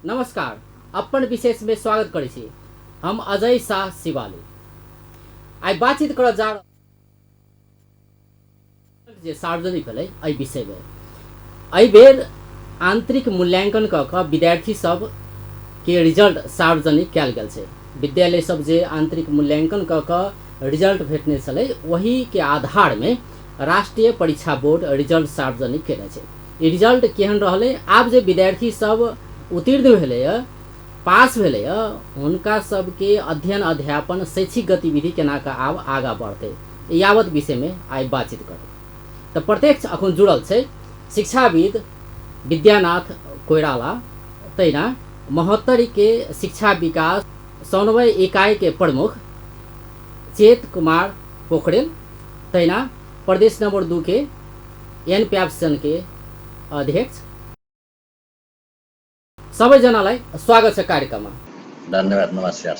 नमस्कार, अपन विशेष में स्वागत करे छी। हम अजय शाह शिवालू। आई बातचीत कर जा जे सार्वजनिक भेलै एहि विषय में। एहि बेर आंतरिक मूल्यांकन क विद्यार्थी सब के रिजल्ट सार्वजनिक कयल गेल छै। विद्यालय सब जे आंतरिक मूल्यांकन क रिजल्ट भेटने छलै वही के आधार में राष्ट्रीय परीक्षा बोर्ड रिजल्ट सार्वजनिक केने छै। ई रिजल्ट केहन रहलै, आब जे विद्यार्थी सब उत्तीर्ण भेलै, पास भेलै, हुनका सबके अध्ययन अध्यापन शैक्षिक गतिविधि केना का आब आगा बढ़तै, यावत विषय में आई बातचीत करब। तो प्रत्यक्ष अखन जुड़ल छै शिक्षाविद विद्यानाथ कोइराला, तैना महोत्तरी के शिक्षा विकास समन्वय इकाई के प्रमुख चेत कुमार पोखरेल, तैना प्रदेश नंबर 2 के एनप्याप्सन के अध्यक्ष। सबैजनालाई स्वागत छ कार्यक्रममा। धन्यवाद, नमस्कार।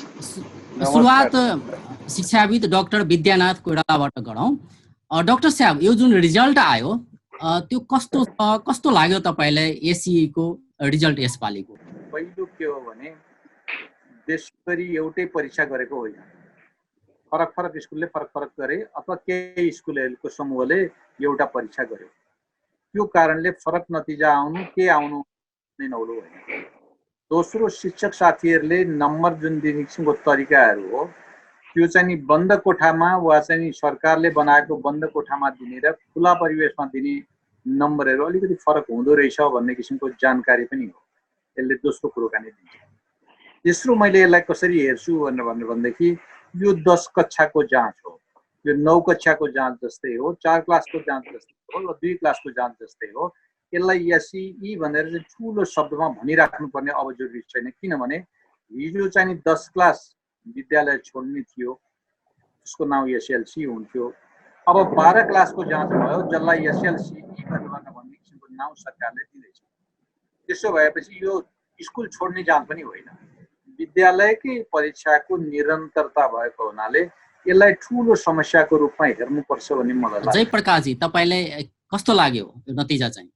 सुरुवात शिक्षाविद डाक्टर विद्यानाथ कोइरालाबाट गरौँ। डाक्टर साहब, यो जुन रिजल्ट आयो त्यो कस्तो लाग्यो तपाईलाई एसई को रिजल्ट यसपालिको? पहिलो के हो भने देशभरि एउटै परीक्षा गरेको होइन, फरक फरक स्कुलले फरक फरक गरे अथवा केही स्कुलहरूको समूहले एउटा परीक्षा गर्यो। त्यो कारणले फरक नतिजा आउनु के आउनु नै नहुनु होइन। दोस्रो, शिक्षक साथीहरूले नम्बर जुन दिने किसिमको तरिकाहरू हो त्यो चाहिँ नि बन्द कोठामा वा चाहिँ सरकारले बनाएको बन्द कोठामा दिने र खुला परिवेशमा दिने नम्बरहरू अलिकति फरक हुँदो रहेछ भन्ने किसिमको जानकारी पनि हो। यसले दोस्रो कुराकानी दिन्छ। तेस्रो, मैले यसलाई कसरी हेर्छु भनेदेखि यो 10 कक्षाको जाँच हो, यो 9 कक्षाको जाँच जस्तै हो, 4 क्लासको जाँच जस्तै हो, 2 क्लासको जाँच जस्तै हो। यसलाई एसई भनेर चाहिँ ठुलो शब्दमा भनिराख्नुपर्ने अब जरुरी छैन, किनभने हिजो चाहिँ 10 क्लास विद्यालय छोड्ने थियो, त्यसको नाउँ एसएलसी हुन्थ्यो। अब 12 क्लासको जाँच भयो, जसलाई एसएलसी भन्ने किसिमको नाउँ सरकारले दिँदैछ। त्यसो भएपछि यो स्कुल छोड्ने जाँच पनि होइन, विद्यालयकै परीक्षाको निरन्तरता भएको हुनाले यसलाई ठुलो समस्याको रूपमा हेर्नुपर्छ भन्ने मलाई लाग्छ। जयप्रकाशजी, तपाईलाई कस्तो लाग्यो यो नतिजा चाहिँ?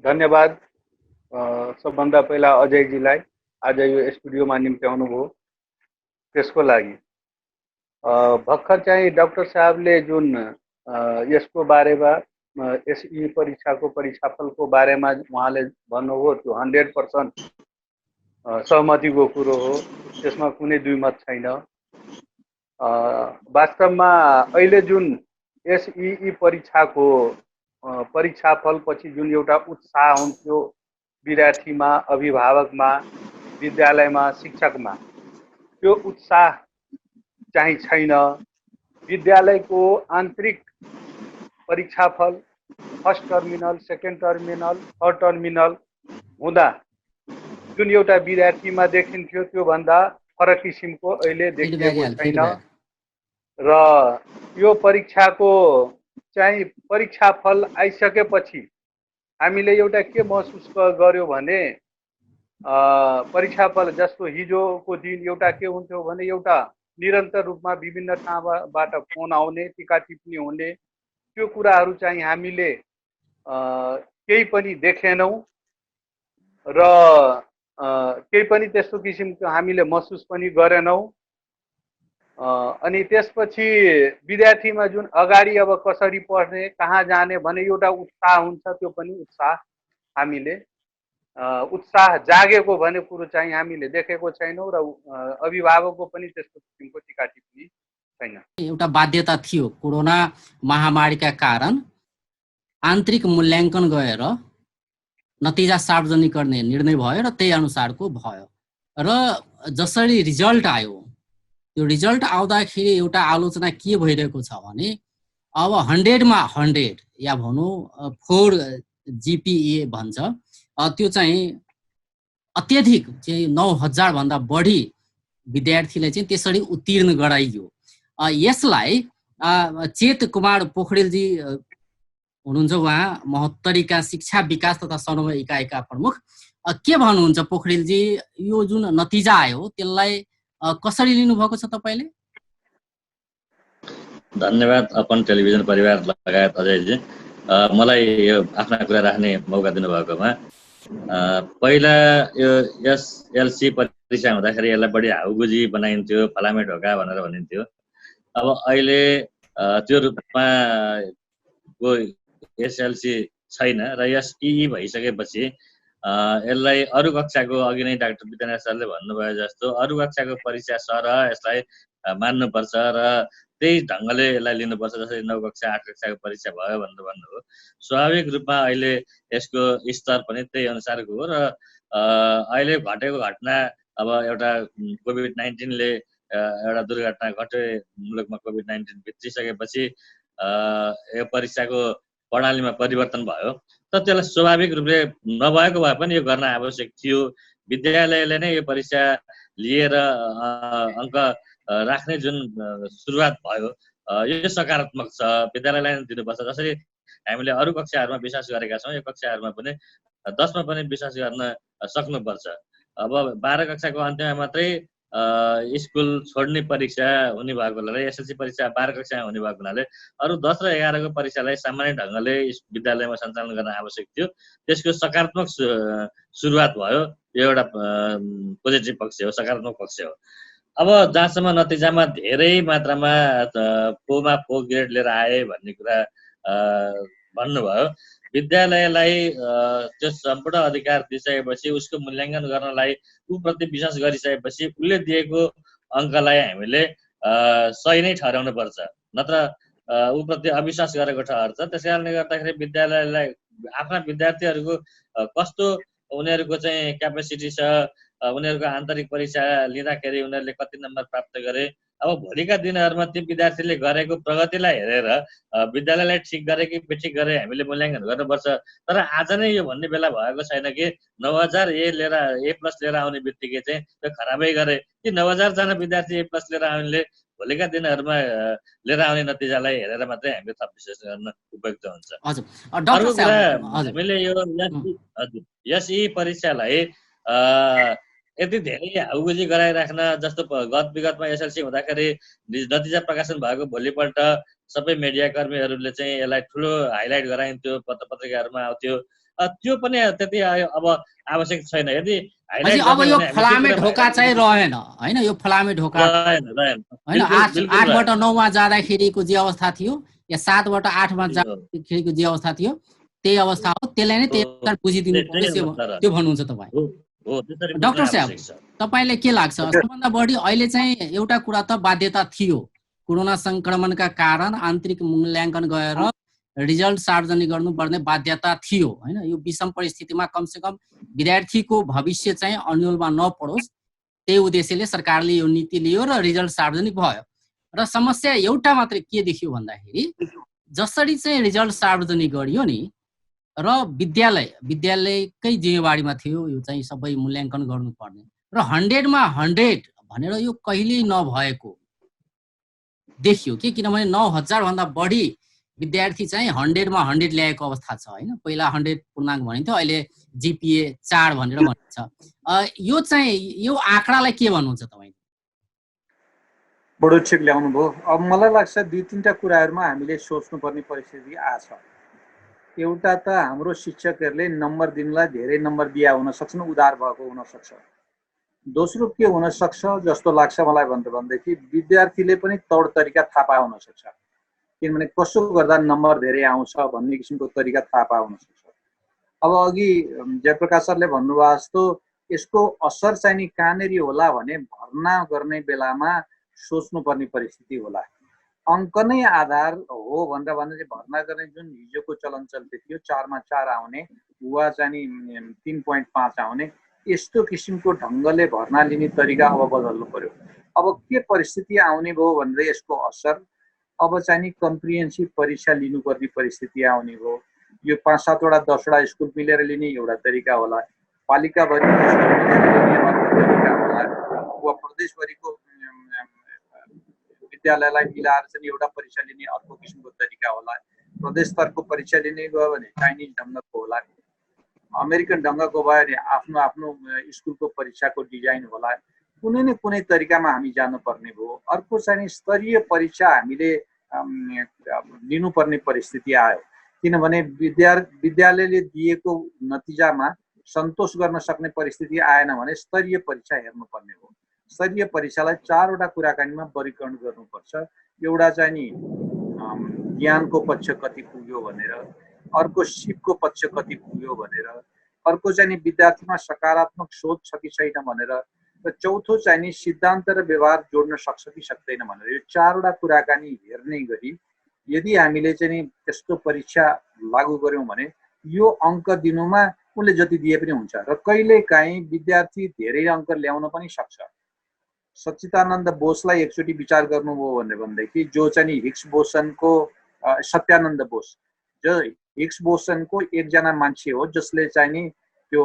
धन्यवाद सबभन्दा पहिला अजयजीलाई आज यो स्टुडियोमा निम्त्याउनु भयो त्यसको लागि। भर्खर चाहिँ डाक्टर साहबले जुन यसको बारेमा एसई परीक्षाको परीक्षाफलको बारेमा उहाँले भन्नुभयो त्यो 100% सहमतिको कुरो हो, त्यसमा कुनै दुई मत छैन। वास्तवमा अहिले जुन एसई परीक्षाको परीक्षाफल पछि जुन एउटा उत्साह हुन्थ्यो विद्यार्थीमा, अभिभावकमा, विद्यालयमा, शिक्षकमा, त्यो उत्साह चाहिँ छैन। विद्यालयको आन्तरिक परीक्षाफल first terminal, second terminal, third terminal हुँदा जुन एउटा विद्यार्थीमा देखिन्थ्यो त्यो भन्दा फरक किसिमको अहिले देखिएको छैन। र यो परीक्षाको चाहिँ परीक्षाफल आइसकेपछि हामीले एउटा के महसुस गर्यो भने परीक्षाफल जस्तो हिजोको दिन एउटा के हुन्थ्यो भने एउटा निरन्तर रूपमा विभिन्न ठाउँबाट फोन आउने, टिका टिप्पणी हुने, त्यो कुराहरू चाहिँ हामीले केही पनि देखेनौँ र केही पनि त्यस्तो किसिमको हामीले महसुस पनि गरेनौँ। अनि त्यसपछि विद्यार्थीमा जुन अगाडि अब कसरी पढ्ने, कहाँ जाने भने एउटा उत्साह हुन्छ, त्यो पनि उत्साह हामीले उत्साह जागेको भन्ने कुरो चाहिँ हामीले देखेको छैनौँ र अभिभावकको पनि त्यस्तो किसिमको टिका टिप्पणी छैन। एउटा बाध्यता थियो, कोरोना महामारीका कारण आन्तरिक मूल्याङ्कन गएर नतिजा सार्वजनिक गर्ने निर्णय भयो र त्यही अनुसारको भयो। र जसरी रिजल्ट आयो, त्यो रिजल्ट आउँदाखेरि एउटा आलोचना के भइरहेको छ भने अब 100 मा 100 या भनौँ 4 जीपीए भन्छ, त्यो चाहिँ अत्यधिक चाहिँ 9000 भन्दा बढी विद्यार्थीले चाहिँ त्यसरी उत्तीर्ण गराइयो। यसलाई चेत कुमार पोखरेलजी हुनुहुन्छ, उहाँ महोत्तरीका शिक्षा विकास तथा समन्वय इकाइका प्रमुख, के भन्नुहुन्छ पोखरेलजी? यो जुन नतिजा आयो त्यसलाई कसरी लिनुभएको छ तपाईले? धन्यवाद अपन टेलिभिजन परिवार लगायत अजयजी, मलाई यो आफ्ना कुरा राख्ने मौका दिनुभएकोमा। पहिला यो एसएलसी परीक्षा हुँदाखेरि यसलाई बढी हाउगुजी बनाइन्थ्यो, फलामे ढोका भनेर भनिन्थ्यो। अब अहिले त्यो रूपमा एसएलसी छैन र एसई भइसकेपछि यसलाई अरू कक्षाको अघि नै डाक्टर विद्यानाथ सरले भन्नुभयो जस्तो अरू कक्षाको परीक्षा सरह यसलाई मान्नुपर्छ र त्यही ढङ्गले यसलाई लिनुपर्छ। जसरी 9 कक्षा 8 कक्षाको परीक्षा भयो भनेर भन्नुभयो। स्वाभाविक रूपमा अहिले यसको स्तर पनि त्यही अनुसारको हो र अहिले घटेको घटना अब एउटा कोभिड-19ले एउटा दुर्घटना घट्यो, मुलुकमा कोभिड-19 भित्रिसकेपछि यो परीक्षाको प्रणालीमा परिवर्तन भयो। तर त्यसलाई स्वाभाविक रूपले नभएको भए पनि यो गर्न आवश्यक थियो। विद्यालयले नै यो परीक्षा लिएर अङ्क राख्ने जुन सुरुवात भयो यो सकारात्मक छ। विद्यालयलाई नै दिनुपर्छ। जसरी हामीले अरू कक्षाहरूमा विश्वास गरेका छौँ, यो कक्षाहरूमा पनि 10मा पनि विश्वास गर्न सक्नुपर्छ। अब 12 कक्षाको अन्त्यमा मात्रै स्कुल छोड्ने परीक्षा हुने भएको हुनाले, एसएलसी परीक्षा 12 कक्षामा हुने भएको हुनाले अरू 10 र 11 को परीक्षालाई सामान्य ढङ्गले विद्यालयमा सञ्चालन गर्न आवश्यक थियो। त्यसको सकारात्मक सुरुवात भयो। यो एउटा पोजिटिभ पक्ष हो, सकारात्मक पक्ष हो। अब जहाँसम्म नतिजामा धेरै मात्रामा पोमा पो ग्रेड लिएर आए भन्ने कुरा भन्नुभयो। विद्यालयलाई त्यो सम्पूर्ण अधिकार दिइसकेपछि उसको मूल्याङ्कन गर्नलाई उप्रति विश्वास गरिसकेपछि उसले दिएको अङ्कलाई हामीले सही नै ठहराउनु पर्छ, नत्र उप्रति अविश्वास गरेको ठहर्छ। त्यसकारणले गर्दाखेरि विद्यालयलाई आफ्ना विद्यार्थीहरूको कस्तो उनीहरूको चाहिँ क्यापेसिटी छ, उनीहरूको आन्तरिक परीक्षा लिँदाखेरि उनीहरूले कति नम्बर प्राप्त गरे, अब भोलिका दिनहरूमा त्यो विद्यार्थीले गरेको प्रगतिलाई हेरेर विद्यालयलाई ठिक गरे कि बेठिक गरे हामीले मूल्याङ्कन गर्नुपर्छ। तर आज नै यो भन्ने बेला भएको छैन कि 9000 ए प्लस लिएर आउने बित्तिकै चाहिँ त्यो खराबै गरे। कि 9000 जना विद्यार्थी ए प्लस लिएर आउनेले भोलिका दिनहरूमा लिएर आउने नतिजालाई हेरेर मात्रै हामीले थप विश्लेषण गर्न उपयुक्त हुन्छ। अर्को कुरा, हामीले यो एसई परीक्षालाई यति धेरै हाउगुजी गराइराख्न, जस्तो विगतमा एसएलसी हुँदाखेरि नतिजा प्रकाशन भएको भोलिपल्ट सबै मिडियाकर्मीहरूले चाहिँ यसलाई ठुलो हाइलाइट गराइन्थ्यो, पत्रपत्रिकाहरूमा आउँथ्यो। त्यो पनि त्यति अब आवश्यक छैन। यदि अब यो फलामे ढोका चाहिँ रहेन हैन, यो फलामे ढोका हैन। 8बाट 9मा जाँदाखेरिको जे अवस्था थियो या 7बाट 8मा जाँदाखेरिको जे अवस्था थियो त्यही अवस्था हो। त्यसलाई नै त्यही बुझिदिनु पर्छ, त्यो भन्नुहुन्छ तपाईँ। डाक्टर साहब, तपाईलाई के लाग्छ? सबभन्दा बढी अहिले चाहिँ एउटा कुरा त बाध्यता थियो, कोरोना संक्रमणका कारण आन्तरिक मूल्याङ्कन गएर रिजल्ट सार्वजनिक गर्नुपर्ने बाध्यता थियो हैन। यो विषम परिस्थितिमा कमसेकम विद्यार्थीको भविष्य चाहिँ अन्यलमा नपरोस्, त्यही उद्देश्यले सरकारले यो नीति लियो र रिजल्ट सार्वजनिक भयो। र समस्या एउटा मात्रै के देखियो भन्दाखेरि जसरी चाहिँ रिजल्ट सार्वजनिक गरियो नि र विद्यालयकै जिम्मेवारीमा थियो यो चाहिँ सबै मूल्याङ्कन गर्नुपर्ने र 100मा 100 भनेर यो कहिल्यै नभएको देखियो कि, किनभने 9000 भन्दा बढी विद्यार्थी चाहिँ 100मा 100 ल्याएको अवस्था छ हैन। पहिला 100 पूर्णाङ्क भनिन्थ्यो, अहिले जिपिए 4 भनेर भनिन्छ। यो चाहिँ यो आँकडालाई के भन्नुहुन्छ तपाईँ? बडो ठिक ल्याउनु भयो। अब मलाई लाग्छ 2-3टा कुराहरुमा हामीले सोच्नुपर्ने परिस्थिति आछ। एउटा त हाम्रो शिक्षकहरूले नम्बर दिनलाई धेरै नम्बर दिया हुन सक्छन्, उदार भएको हुन सक्छ। दोस्रो के हुन सक्छ जस्तो लाग्छ मलाई भन्दाखेरि विद्यार्थीले पनि तौर तरिका थाहा पाए हुन सक्छ, किनभने कसो गर्दा नम्बर धेरै आउँछ भन्ने किसिमको तरिका थाहा पाए हुन सक्छ। अब अघि जयप्रकाश सरले भन्नुभयो जस्तो यसको असर चाहिँ नि कहाँनेरि होला भने भर्ना गर्ने बेलामा सोच्नुपर्ने परिस्थिति होला। अङ्क नै आधार हो भनेर भने चाहिँ भर्ना गर्ने जुन हिजोको चलन चल्ती थियो 4मा 4 आउने वा चाहिँ 3.5 आउने, यस्तो किसिमको ढङ्गले भर्ना लिने तरिका अब बदल्नु पर्यो। अब के परिस्थिति आउने भयो भन्दै यसको असर अब चाहिँ कम्प्रिहेन्सिभ परीक्षा लिनुपर्ने परिस्थिति आउने भयो। यो 5-7 वटा 10 वटा स्कुल मिलेर लिने एउटा तरिका होला, पालिकाभरि तरिका होला, वा प्रदेशभरिको विद्यालयलाई मिलाएर चाहिँ एउटा परीक्षा लिने अर्को किसिमको तरिका होला। प्रदेश स्तरको परीक्षा लिने गयो भने चाइनिज ढङ्गको होला, अमेरिकन ढङ्गको भयो भने आफ्नो आफ्नो स्कुलको परीक्षाको डिजाइन होला। कुनै न कुनै तरिकामा हामी जानुपर्ने भयो। अर्को चाहिँ स्तरीय परीक्षा हामीले लिनुपर्ने परिस्थिति आयो, किनभने विद्यालयले दिएको नतिजामा सन्तोष गर्न सक्ने परिस्थिति आएन भने स्तरीय परीक्षा हेर्नुपर्ने हो। स्तरीय परीक्षालाई 4 वटा कुराकानीमा वर्गीकरण गर्नुपर्छ। एउटा चाहिँ नि ज्ञानको पक्ष कति पुग्यो भनेर, अर्को सिपको पक्ष कति पुग्यो भनेर, अर्को चाहिँ नि विद्यार्थीमा सकारात्मक सोच छ कि छैन भनेर, र चौथो चाहिँ नि सिद्धान्त र व्यवहार जोड्न सक्छ कि सक्दैन भनेर। यो 4 वटा कुराकानी हेर्ने गरी यदि हामीले चाहिँ नि त्यस्तो परीक्षा लागू गर्यौं भने यो अङ्क दिनुमा उनले जति दिए पनि हुन्छ र कहिलेकाहीँ विद्यार्थी धेरै अङ्क ल्याउन पनि सक्छ। सच्चिदानन्द बोसलाई एकचोटि विचार गर्नुभयो भनेदेखि जो चाहिँ नि हिग्स बोसनको सत्यानन्द बोस जो हिग्स बोसनको एकजना मान्छे हो जसले चाहिँ नि त्यो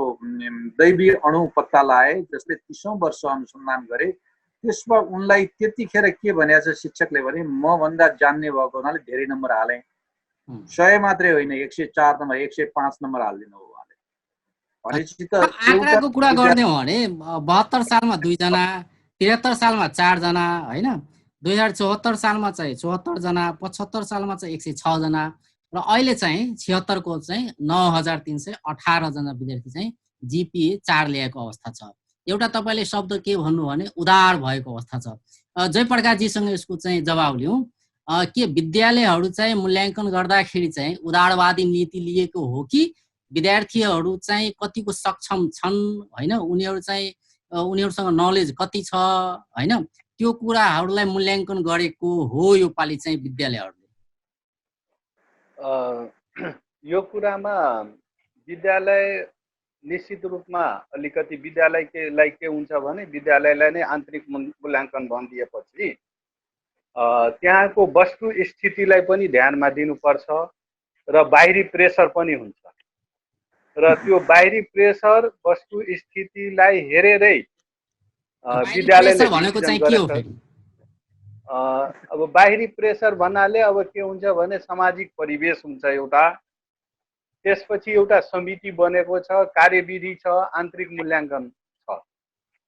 दैवी अणु पत्ता लगाए, जसले 30औं वर्ष अनुसन्धान गरे। त्यसमा उनलाई त्यतिखेर के भनेको छ शिक्षकले भने म भन्दा जान्ने भएको हुनाले धेरै नम्बर हाले। 100 मात्रै होइन 104 नम्बर 105 नम्बर हाल्दिनु हो उहाँले। भनेपछि त आँकडाको कुरा गर्ने हो भने 72 सालमा 2 जना, 73 सालमा 4 जना हैन, 2074 सालमा चाहिँ 74 जना, 75 सालमा चाहिँ 106 जना र अहिले चाहिँ 76 को चाहिँ 9318 जना विद्यार्थी चाहिँ जीपीए 4 ल्याएको अवस्था छ। एउटा तपाईले शब्द के भन्नु भने उदार भएको अवस्था छ। जयप्रकाश जीसँग यसको चाहिँ जवाब लिउँ। के विद्यालयहरू चाहिँ मूल्याङ्कन गर्दाखेरि चाहिँ उदारवादी नीति लिएको हो कि विद्यार्थीहरू चाहिँ कतिको सक्षम छन् हैन, उनीहरू चाहिँ उनीहरूसँग नलेज कति छ हैन, त्यो कुराहरूलाई मूल्याङ्कन गरेको हो यो पालि चाहिँ विद्यालयहरूले? यो कुरामा विद्यालय निश्चित रूपमा अलिकति विद्यालयलाई के हुन्छ भने विद्यालयलाई नै आन्तरिक मूल्याङ्कन भनिदिएपछि त्यहाँको वस्तु स्थितिलाई पनि ध्यानमा दिनुपर्छ र बाहिरी प्रेसर पनि हुन्छ र त्यो बाहिरी प्रेसर वस्तु स्थितिलाई हेरेरै विद्यालयले भनेको चाहिँ के हो फेरि? अब बाहिरी प्रेसर भन्नाले अब के हुन्छ भने सामाजिक परिवेश हुन्छ एउटा, त्यसपछि एउटा समिति बनेको छ, कार्यविधि छ, आन्तरिक मूल्याङ्कन छ।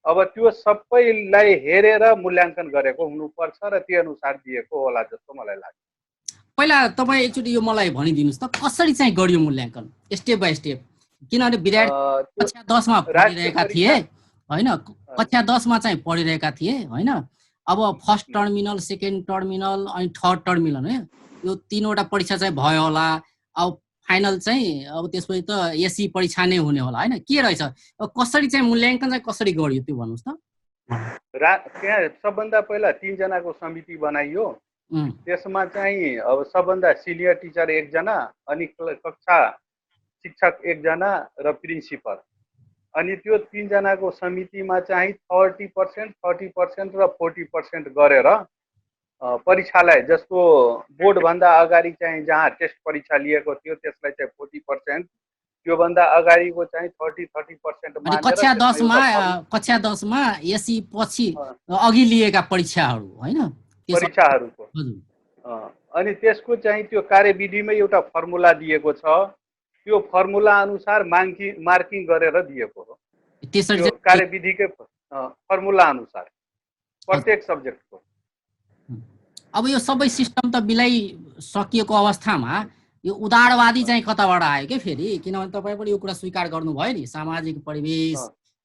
अब त्यो सबैलाई हेरेर मूल्याङ्कन गरेको हुनुपर्छ र त्यो अनुसार दिएको होला जस्तो मलाई लाग्छ। पहिला तपाईँ एकचोटि यो मलाई भनिदिनुहोस् त कसरी चाहिँ गरियो मूल्याङ्कन स्टेप बाई स्टेप? किनभने विद्यार्थी कक्षा 10 मा पढिरहेका थिए हैन, कक्षा 10 मा चाहिँ पढिरहेका थिए हैन। अब फर्स्ट टर्मिनल, सेकेन्ड टर्मिनल अनि थर्ड टर्मिनल है, यो 3 वटा परीक्षा चाहिँ भयो होला। अब फाइनल चाहिँ अब त्यसपछि त एसई परीक्षा नै हुने होला हैन, के रहेछ कसरी चाहिँ मूल्याङ्कन चाहिँ कसरी गरियो त्यो भन्नुस् त? त्यहाँ सबभन्दा पहिला 3 जनाको समिति बनाइयो। त्यसमा चाहिँ अब सबभन्दा सिनियर टिचर 1 जना, अनि कक्षा शिक्षक 1 जना र प्रिन्सिपल। अनि त्यो 3 जनाको समितिमा चाहिँ 30% 30% र 40% गरेर परीक्षालाई जस्तो बोर्डभन्दा अगाडि चाहिँ जहाँ टेस्ट परीक्षा लिएको थियो त्यसलाई चाहिँ 40%, त्योभन्दा अगाडिको चाहिँ 30% मानेर कक्षा 10 मा एसई पछि अघि लिएका परीक्षाहरू हैन, परीक्षाहरूको अनि त्यसको चाहिँ त्यो कार्यविधिमै एउटा फर्मुला दिएको छ। त्यो फर्मुला अनुसार मार्किङ गरेर दिएको हो। त्यसरी कार्यविधिकै फर्मुला अनुसार प्रत्येक सब्जेक्टको। अब यो सबै सिस्टम त बिलाइसकिएको अवस्थामा यो उदारवादी चाहिँ कताबाट आयो के फेरि? किनभने तपाईँ पनि यो कुरा स्वीकार गर्नुभयो नि, सामाजिक परिवेश,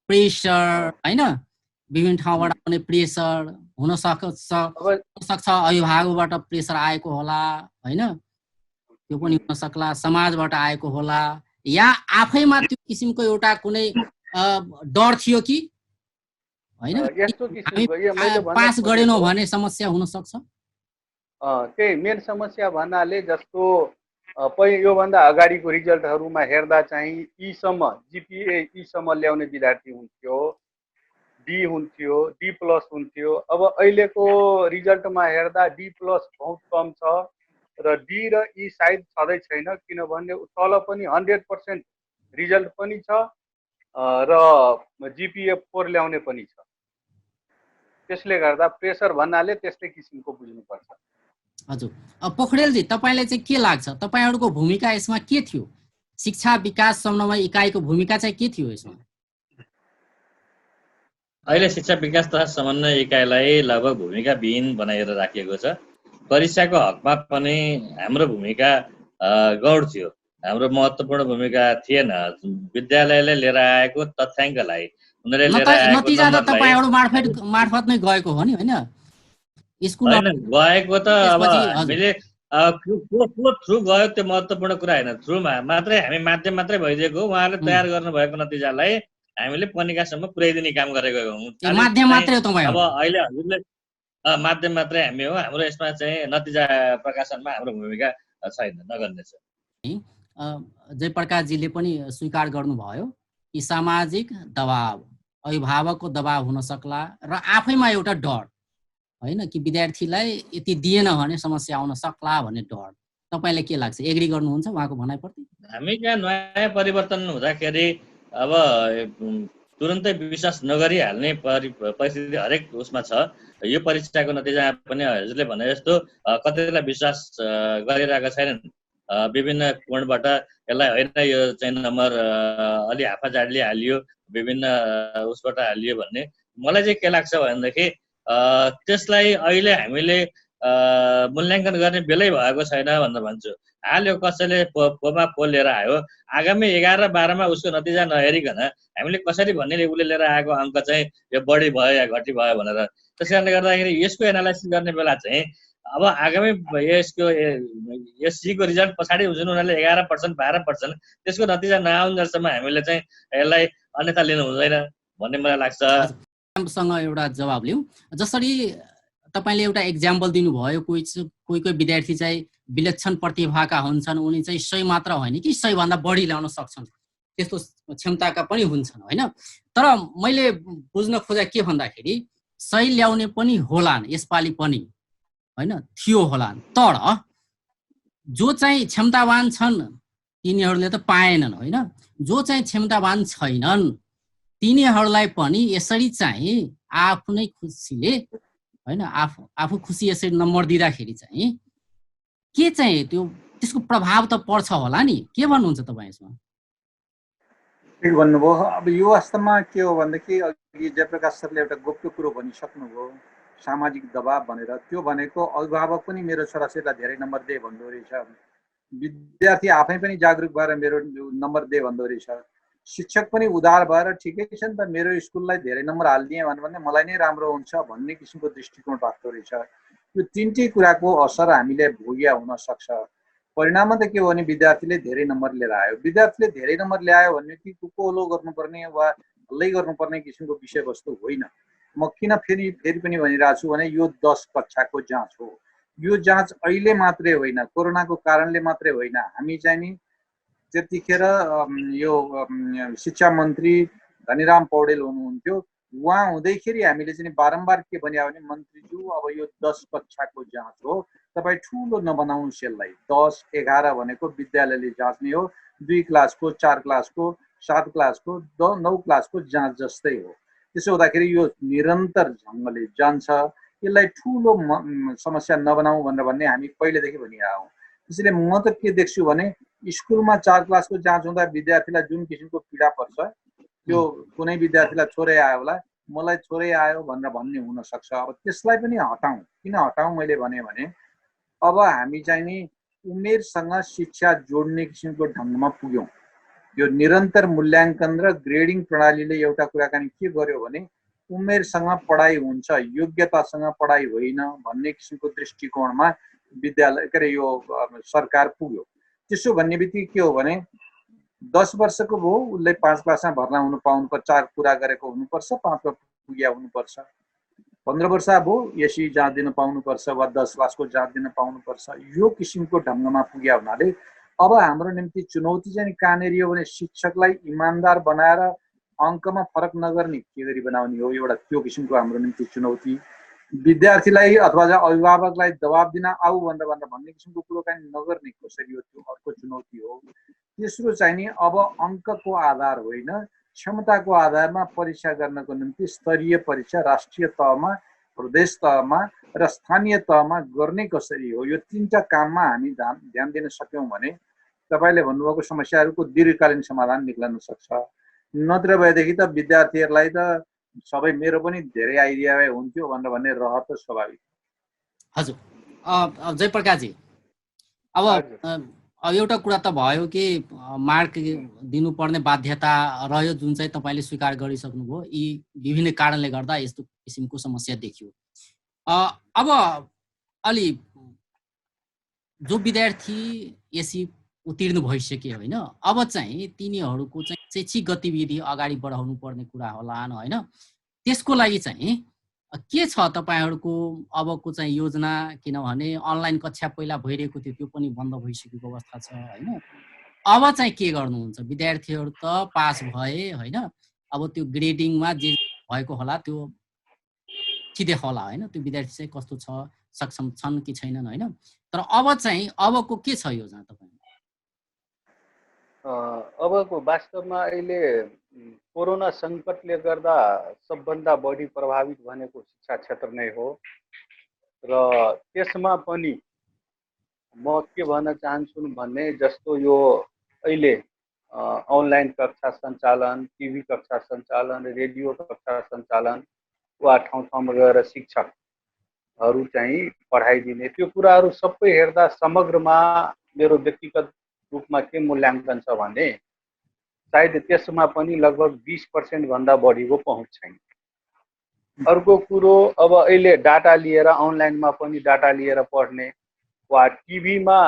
प्रेसर हैन, विभिन्न ठाउँबाट आउने प्रेसर हुन सक्छ, अभिभावकबाट प्रेसर आएको होला हैन, त्यो पनि हुन सक्ला, समाजबाट आएको होला, या आफैमा त्यो किसिमको एउटा कुनै डर थियो कि हैन, पास गरेनौ भने समस्या हुन सक्छ। त्यही मेन समस्या भन्नाले जस्तो योभन्दा अगाडिको रिजल्टहरूमा हेर्दा चाहिँ ईसम्म जिपिए ईसम्म ल्याउने विद्यार्थी हुन्थ्यो, डी हुन्थ्यो, D+ हुन्थ्यो। अब अहिलेको रिजल्टमा हेर्दा D+ बहुत कम छ र डी र ई सायद छँदै छैन, किनभने तल पनि 100% रिजल्ट पनि छ र जिपिए 4 ल्याउने पनि छ। त्यसले गर्दा प्रेसर भन्नाले त्यस्तै किसिमको बुझ्नुपर्छ। हजुर, पोखरेलजी तपाईलाई चाहिँ के लाग्छ, तपाईहरुको भूमिका यसमा के थियो? शिक्षा विकास समन्वय इकाइको भूमिका चाहिँ के थियो यसमा? अहिले शिक्षा विकास तथा समन्वय इकाइलाई लगभग भूमिका विहीन बनाएर राखिएको छ। परीक्षाको हकमा पनि हाम्रो भूमिका गौड थियो। हाम्रो महत्त्वपूर्ण भूमिका थिएन। विद्यालयले लिएर आएको तथ्याङ्कलाई, उनीहरूले लिएर आएको नतिजा त नम्बरलाई तपाईँहरू मार्फत नै गएको हो नि होइन स्कुल होइन गएको त अब त्यसपछि हामीले को थ्रु गयो त्यो महत्त्वपूर्ण कुरा होइन, थ्रुमा मात्रै हामी माध्यम मात्रै भइदिएको हो। उहाँहरूले तयार गर्नुभएको नतिजालाई हामीले पनिकासम्म पुर्याइदिने काम गरेको हौँ। माध्यम मात्रै हो अब तपाईहरु अहिले हजुरले माध्यम मात्रै हामी हो। हाम्रो यसमा चाहिँ नतिजा प्रकाशनमा हाम्रो भूमिका छैन, नगर्ने छ। जयप्रकाशजीले पनि स्वीकार गर्नुभयो कि सामाजिक दबाव, अभिभावकको दबाव हुन सक्ला र आफैमा एउटा डर होइन कि विद्यार्थीलाई यति दिएन भने समस्या आउन सक्ला भन्ने डर। तपाईलाई के लाग्छ, एग्री गर्नुहुन्छ उहाँको भनाइप्रति? हामी कहाँ नयाँ परिवर्तन हुँदाखेरि अब तुरन्तै विश्वास नगरिहाल्ने परिस्थिति हरेक उसमा छ। यो परीक्षाको नतिजा पनि हजुरले भने जस्तो कतिलाई विश्वास गरिरहेका छैनन्। विभिन्न कोणबाट यसलाई होइन यो चाहिँ नम्बर अलि हाफाजाडले हालियो, विभिन्न उसबाट हालियो भन्ने। मलाई चाहिँ के लाग्छ भनेदेखि त्यसलाई अहिले हामीले मूल्याङ्कन गर्ने बेलै भएको छैन भनेर भन्छु। हाल्यो कसैले पोमा पो लिएर आयो, आगामी 11 12 मा उसको नतिजा नहेरिकन हामीले कसरी भन्ने उसले लिएर आएको अङ्क चाहिँ यो बढी भयो या घटी भयो भनेर। त्यस कारणले गर्दाखेरि यसको एनालाइसिस गर्ने बेला चाहिँ अब आगामी यसको एससीको रिजल्ट पछाडि जुन उनीहरूले 11% 12% त्यसको नतिजा नआउन्जेलसम्म हामीले चाहिँ यसलाई अन्यथा लिनु हुँदैन भन्ने मलाई लाग्छ। सँग एउटा जवाब लिउँ। जसरी तपाईले एउटा एक्जाम्पल दिनुभयो, कोही विद्यार्थी चाहिँ विलक्षण प्रतिभाका हुन्छन्, उनी चाहिँ 100 मात्र होइन कि 100 भन्दा बढी ल्याउन सक्छन्, त्यस्तो क्षमताका पनि हुन्छन् होइन। तर मैले बुझ्न खोजे के भन्दाखेरि 100 ल्याउने पनि होलान् यसपालि पनि होइन, थियो होलान्, तर जो चाहिँ क्षमतावान छन् तिनीहरूले त पाएनन् होइन। जो चाहिँ क्षमतावान छैनन् तिनीहरूलाई पनि यसरी चाहिँ आफ्नै खुसीले होइन आफू खुसी यसरी नम्बर दिँदाखेरि चाहिँ के चाहिँ त्यसको प्रभाव त पर्छ होला नि। के भन्नुहुन्छ तपाईँ यसमा? ठिक भन्नुभयो। अब यो वास्तवमा के हो भनेदेखि अघि जयप्रकाश सरले एउटा गोप्य कुरो भनिसक्नुभयो, सामाजिक दबाव भनेर। त्यो भनेको अभिभावक पनि मेरो छोराछोरीलाई धेरै नम्बर दे भन्दो रहेछ, विद्यार्थी आफै पनि जागरुक भएर मेरो नम्बर दे भन्दो रहेछ, शिक्षक पनि उदार भएर ठिकै छ नि त मेरो स्कुललाई धेरै नम्बर हालिदिएँ भने मलाई नै राम्रो हुन्छ भन्ने किसिमको दृष्टिकोण राख्दो रहेछ। यो तिनटै कुराको असर हामीले भोग्या हुन सक्छ। परिणाममा त के हो भने विद्यार्थीले धेरै नम्बर लिएर आयो। विद्यार्थीले धेरै नम्बर ल्यायो भने कि कोलो गर्नुपर्ने वा हल्लै गर्नुपर्ने किसिमको विषयवस्तु होइन। म किन फेरि पनि भनिरहेको छु भने यो 10 कक्षाको जाँच हो। यो जाँच अहिले मात्रै होइन, कोरोनाको कारणले मात्रै होइन। हामी चाहिँ नि त्यतिखेर यो शिक्षा मन्त्री धनीराम पौडेल हुनुहुन्थ्यो, उहाँ हुँदैखेरि हामीले चाहिँ बारम्बार के भन्यो भने मन्त्रीज्यू अब यो 10 कक्षाको जाँच हो, तपाईँ ठुलो नबनाउनुहोस् यसलाई। 10 11 भनेको विद्यालयले जाँच्ने हो, 2 क्लासको 4 क्लासको 7 क्लासको 9 क्लासको जाँच जस्तै हो। त्यसो हुँदाखेरि यो निरन्तर ढङ्गले जान्छ, यसलाई ठुलो समस्या नबनाऊ भनेर भन्ने हामी पहिलेदेखि भनिरहेका हौँ। त्यसैले म त के देख्छु भने स्कुलमा 4 क्लासको जाँच हुँदा विद्यार्थीलाई जुन किसिमको पीडा पर्छ, त्यो कुनै विद्यार्थीलाई छोरै आयो होला, मलाई छोरै आयो भनेर भन्ने हुनसक्छ। अब त्यसलाई पनि हटाउँ। किन हटाउँ मैले भने अब हामी चाहिँ नि उमेरसँग शिक्षा जोड्ने किसिमको ढङ्गमा पुग्यौँ। यो निरन्तर मूल्याङ्कन र ग्रेडिङ प्रणालीले एउटा कुराकानी के गर्यो भने उमेरसँग पढाइ हुन्छ, योग्यतासँग पढाइ होइन भन्ने किसिमको दृष्टिकोणमा विद्यालय के अरे यो सरकार पुग्यो। त्यसो भन्ने बित्तिकै के हो भने 10 वर्षको भयो उसले 5 क्लासमा भर्ना हुनु पाउनुपर्छ, 4 पुरा गरेको हुनुपर्छ, 5 मा पुग्या हुनुपर्छ। 15 वर्ष भयो यसरी जाँच दिन पाउनुपर्छ वा 10 क्लासको जाँच दिन पाउनुपर्छ। यो किसिमको ढङ्गमा पुग्या हुनाले अब हाम्रो निम्ति चुनौती चाहिँ कहाँनिर हो भने शिक्षकलाई इमान्दार बनाएर अङ्कमा फरक नगर्ने के गरी बनाउने हो, एउटा त्यो किसिमको हाम्रो निम्ति चुनौती। विद्यार्थीलाई अथवा अभिभावकलाई दबाब दिन आऊ भनेर भन्ने किसिमको कुरो काहीँ नगर्ने कसरी हो, त्यो अर्को चुनौती हो। तेस्रो चाहिँ नि अब अङ्कको आधार होइन, क्षमताको आधारमा परीक्षा गर्नको निम्ति स्तरीय परीक्षा राष्ट्रिय तहमा, प्रदेश तहमा र स्थानीय तहमा गर्ने कसरी हो। यो तीनटा काममा हामी ध्यान दिन सक्यौँ भने तपाईँले भन्नुभएको समस्याहरूको दीर्घकालीन समाधान निक्लन सक्छ। नत्र भएदेखि त विद्यार्थीहरूलाई त सबै मेरो पनि धेरै आइडिया हुन्थ्यो भनेर भन्ने रह त स्वाभाविक। हजुर जयप्रकाशजी, अब अब एउटा कुरा त भयो कि मार्क दिनुपर्ने बाध्यता रह्यो जुन चाहिँ तपाईँले स्वीकार गरिसक्नुभयो, यी विभिन्न कारणले गर्दा यस्तो किसिमको समस्या देखियो। अब अलि जो विद्यार्थी एसी उत्तीर्ण भइसक्यो होइन, अब चाहिँ तिनीहरूको चाहिँ शैक्षिक गतिविधि अगाडि बढाउनु पर्ने कुरा होला होइन, त्यसको लागि चाहिँ के छ तपाईँहरूको अबको चाहिँ योजना? किनभने अनलाइन कक्षा पहिला भइरहेको थियो, त्यो पनि बन्द भइसकेको अवस्था छ होइन। अब चाहिँ के गर्नुहुन्छ? विद्यार्थीहरू त पास भए होइन, अब त्यो ग्रेडिङमा जे भएको होला त्यो सिधै होला होइन, त्यो विद्यार्थी चाहिँ कस्तो छ, सक्षम छन् कि छैनन् होइन। तर अब चाहिँ अबको के छ योजना तपाईँ? अबको वास्तवमा अहिले कोरोना सङ्कटले गर्दा सबभन्दा बढी प्रभावित भनेको शिक्षा क्षेत्र नै हो र त्यसमा पनि म के भन्न चाहन्छु भने जस्तो यो अहिले अनलाइन कक्षा सञ्चालन, टिभी कक्षा सञ्चालन, रेडियो कक्षा सञ्चालन वा ठाउँ ठाउँमा गएर शिक्षकहरू चाहिँ पढाइदिने, त्यो कुराहरू सबै हेर्दा समग्रमा मेरो व्यक्तिगत रूपमा के मूल्याङ्कन छ भने सायद त्यसमा पनि लगभग 20% भन्दा बढीको पहुँच छैन। अर्को कुरो, अब अहिले डाटा लिएर अनलाइनमा पनि डाटा लिएर पढ्ने वा टिभीमा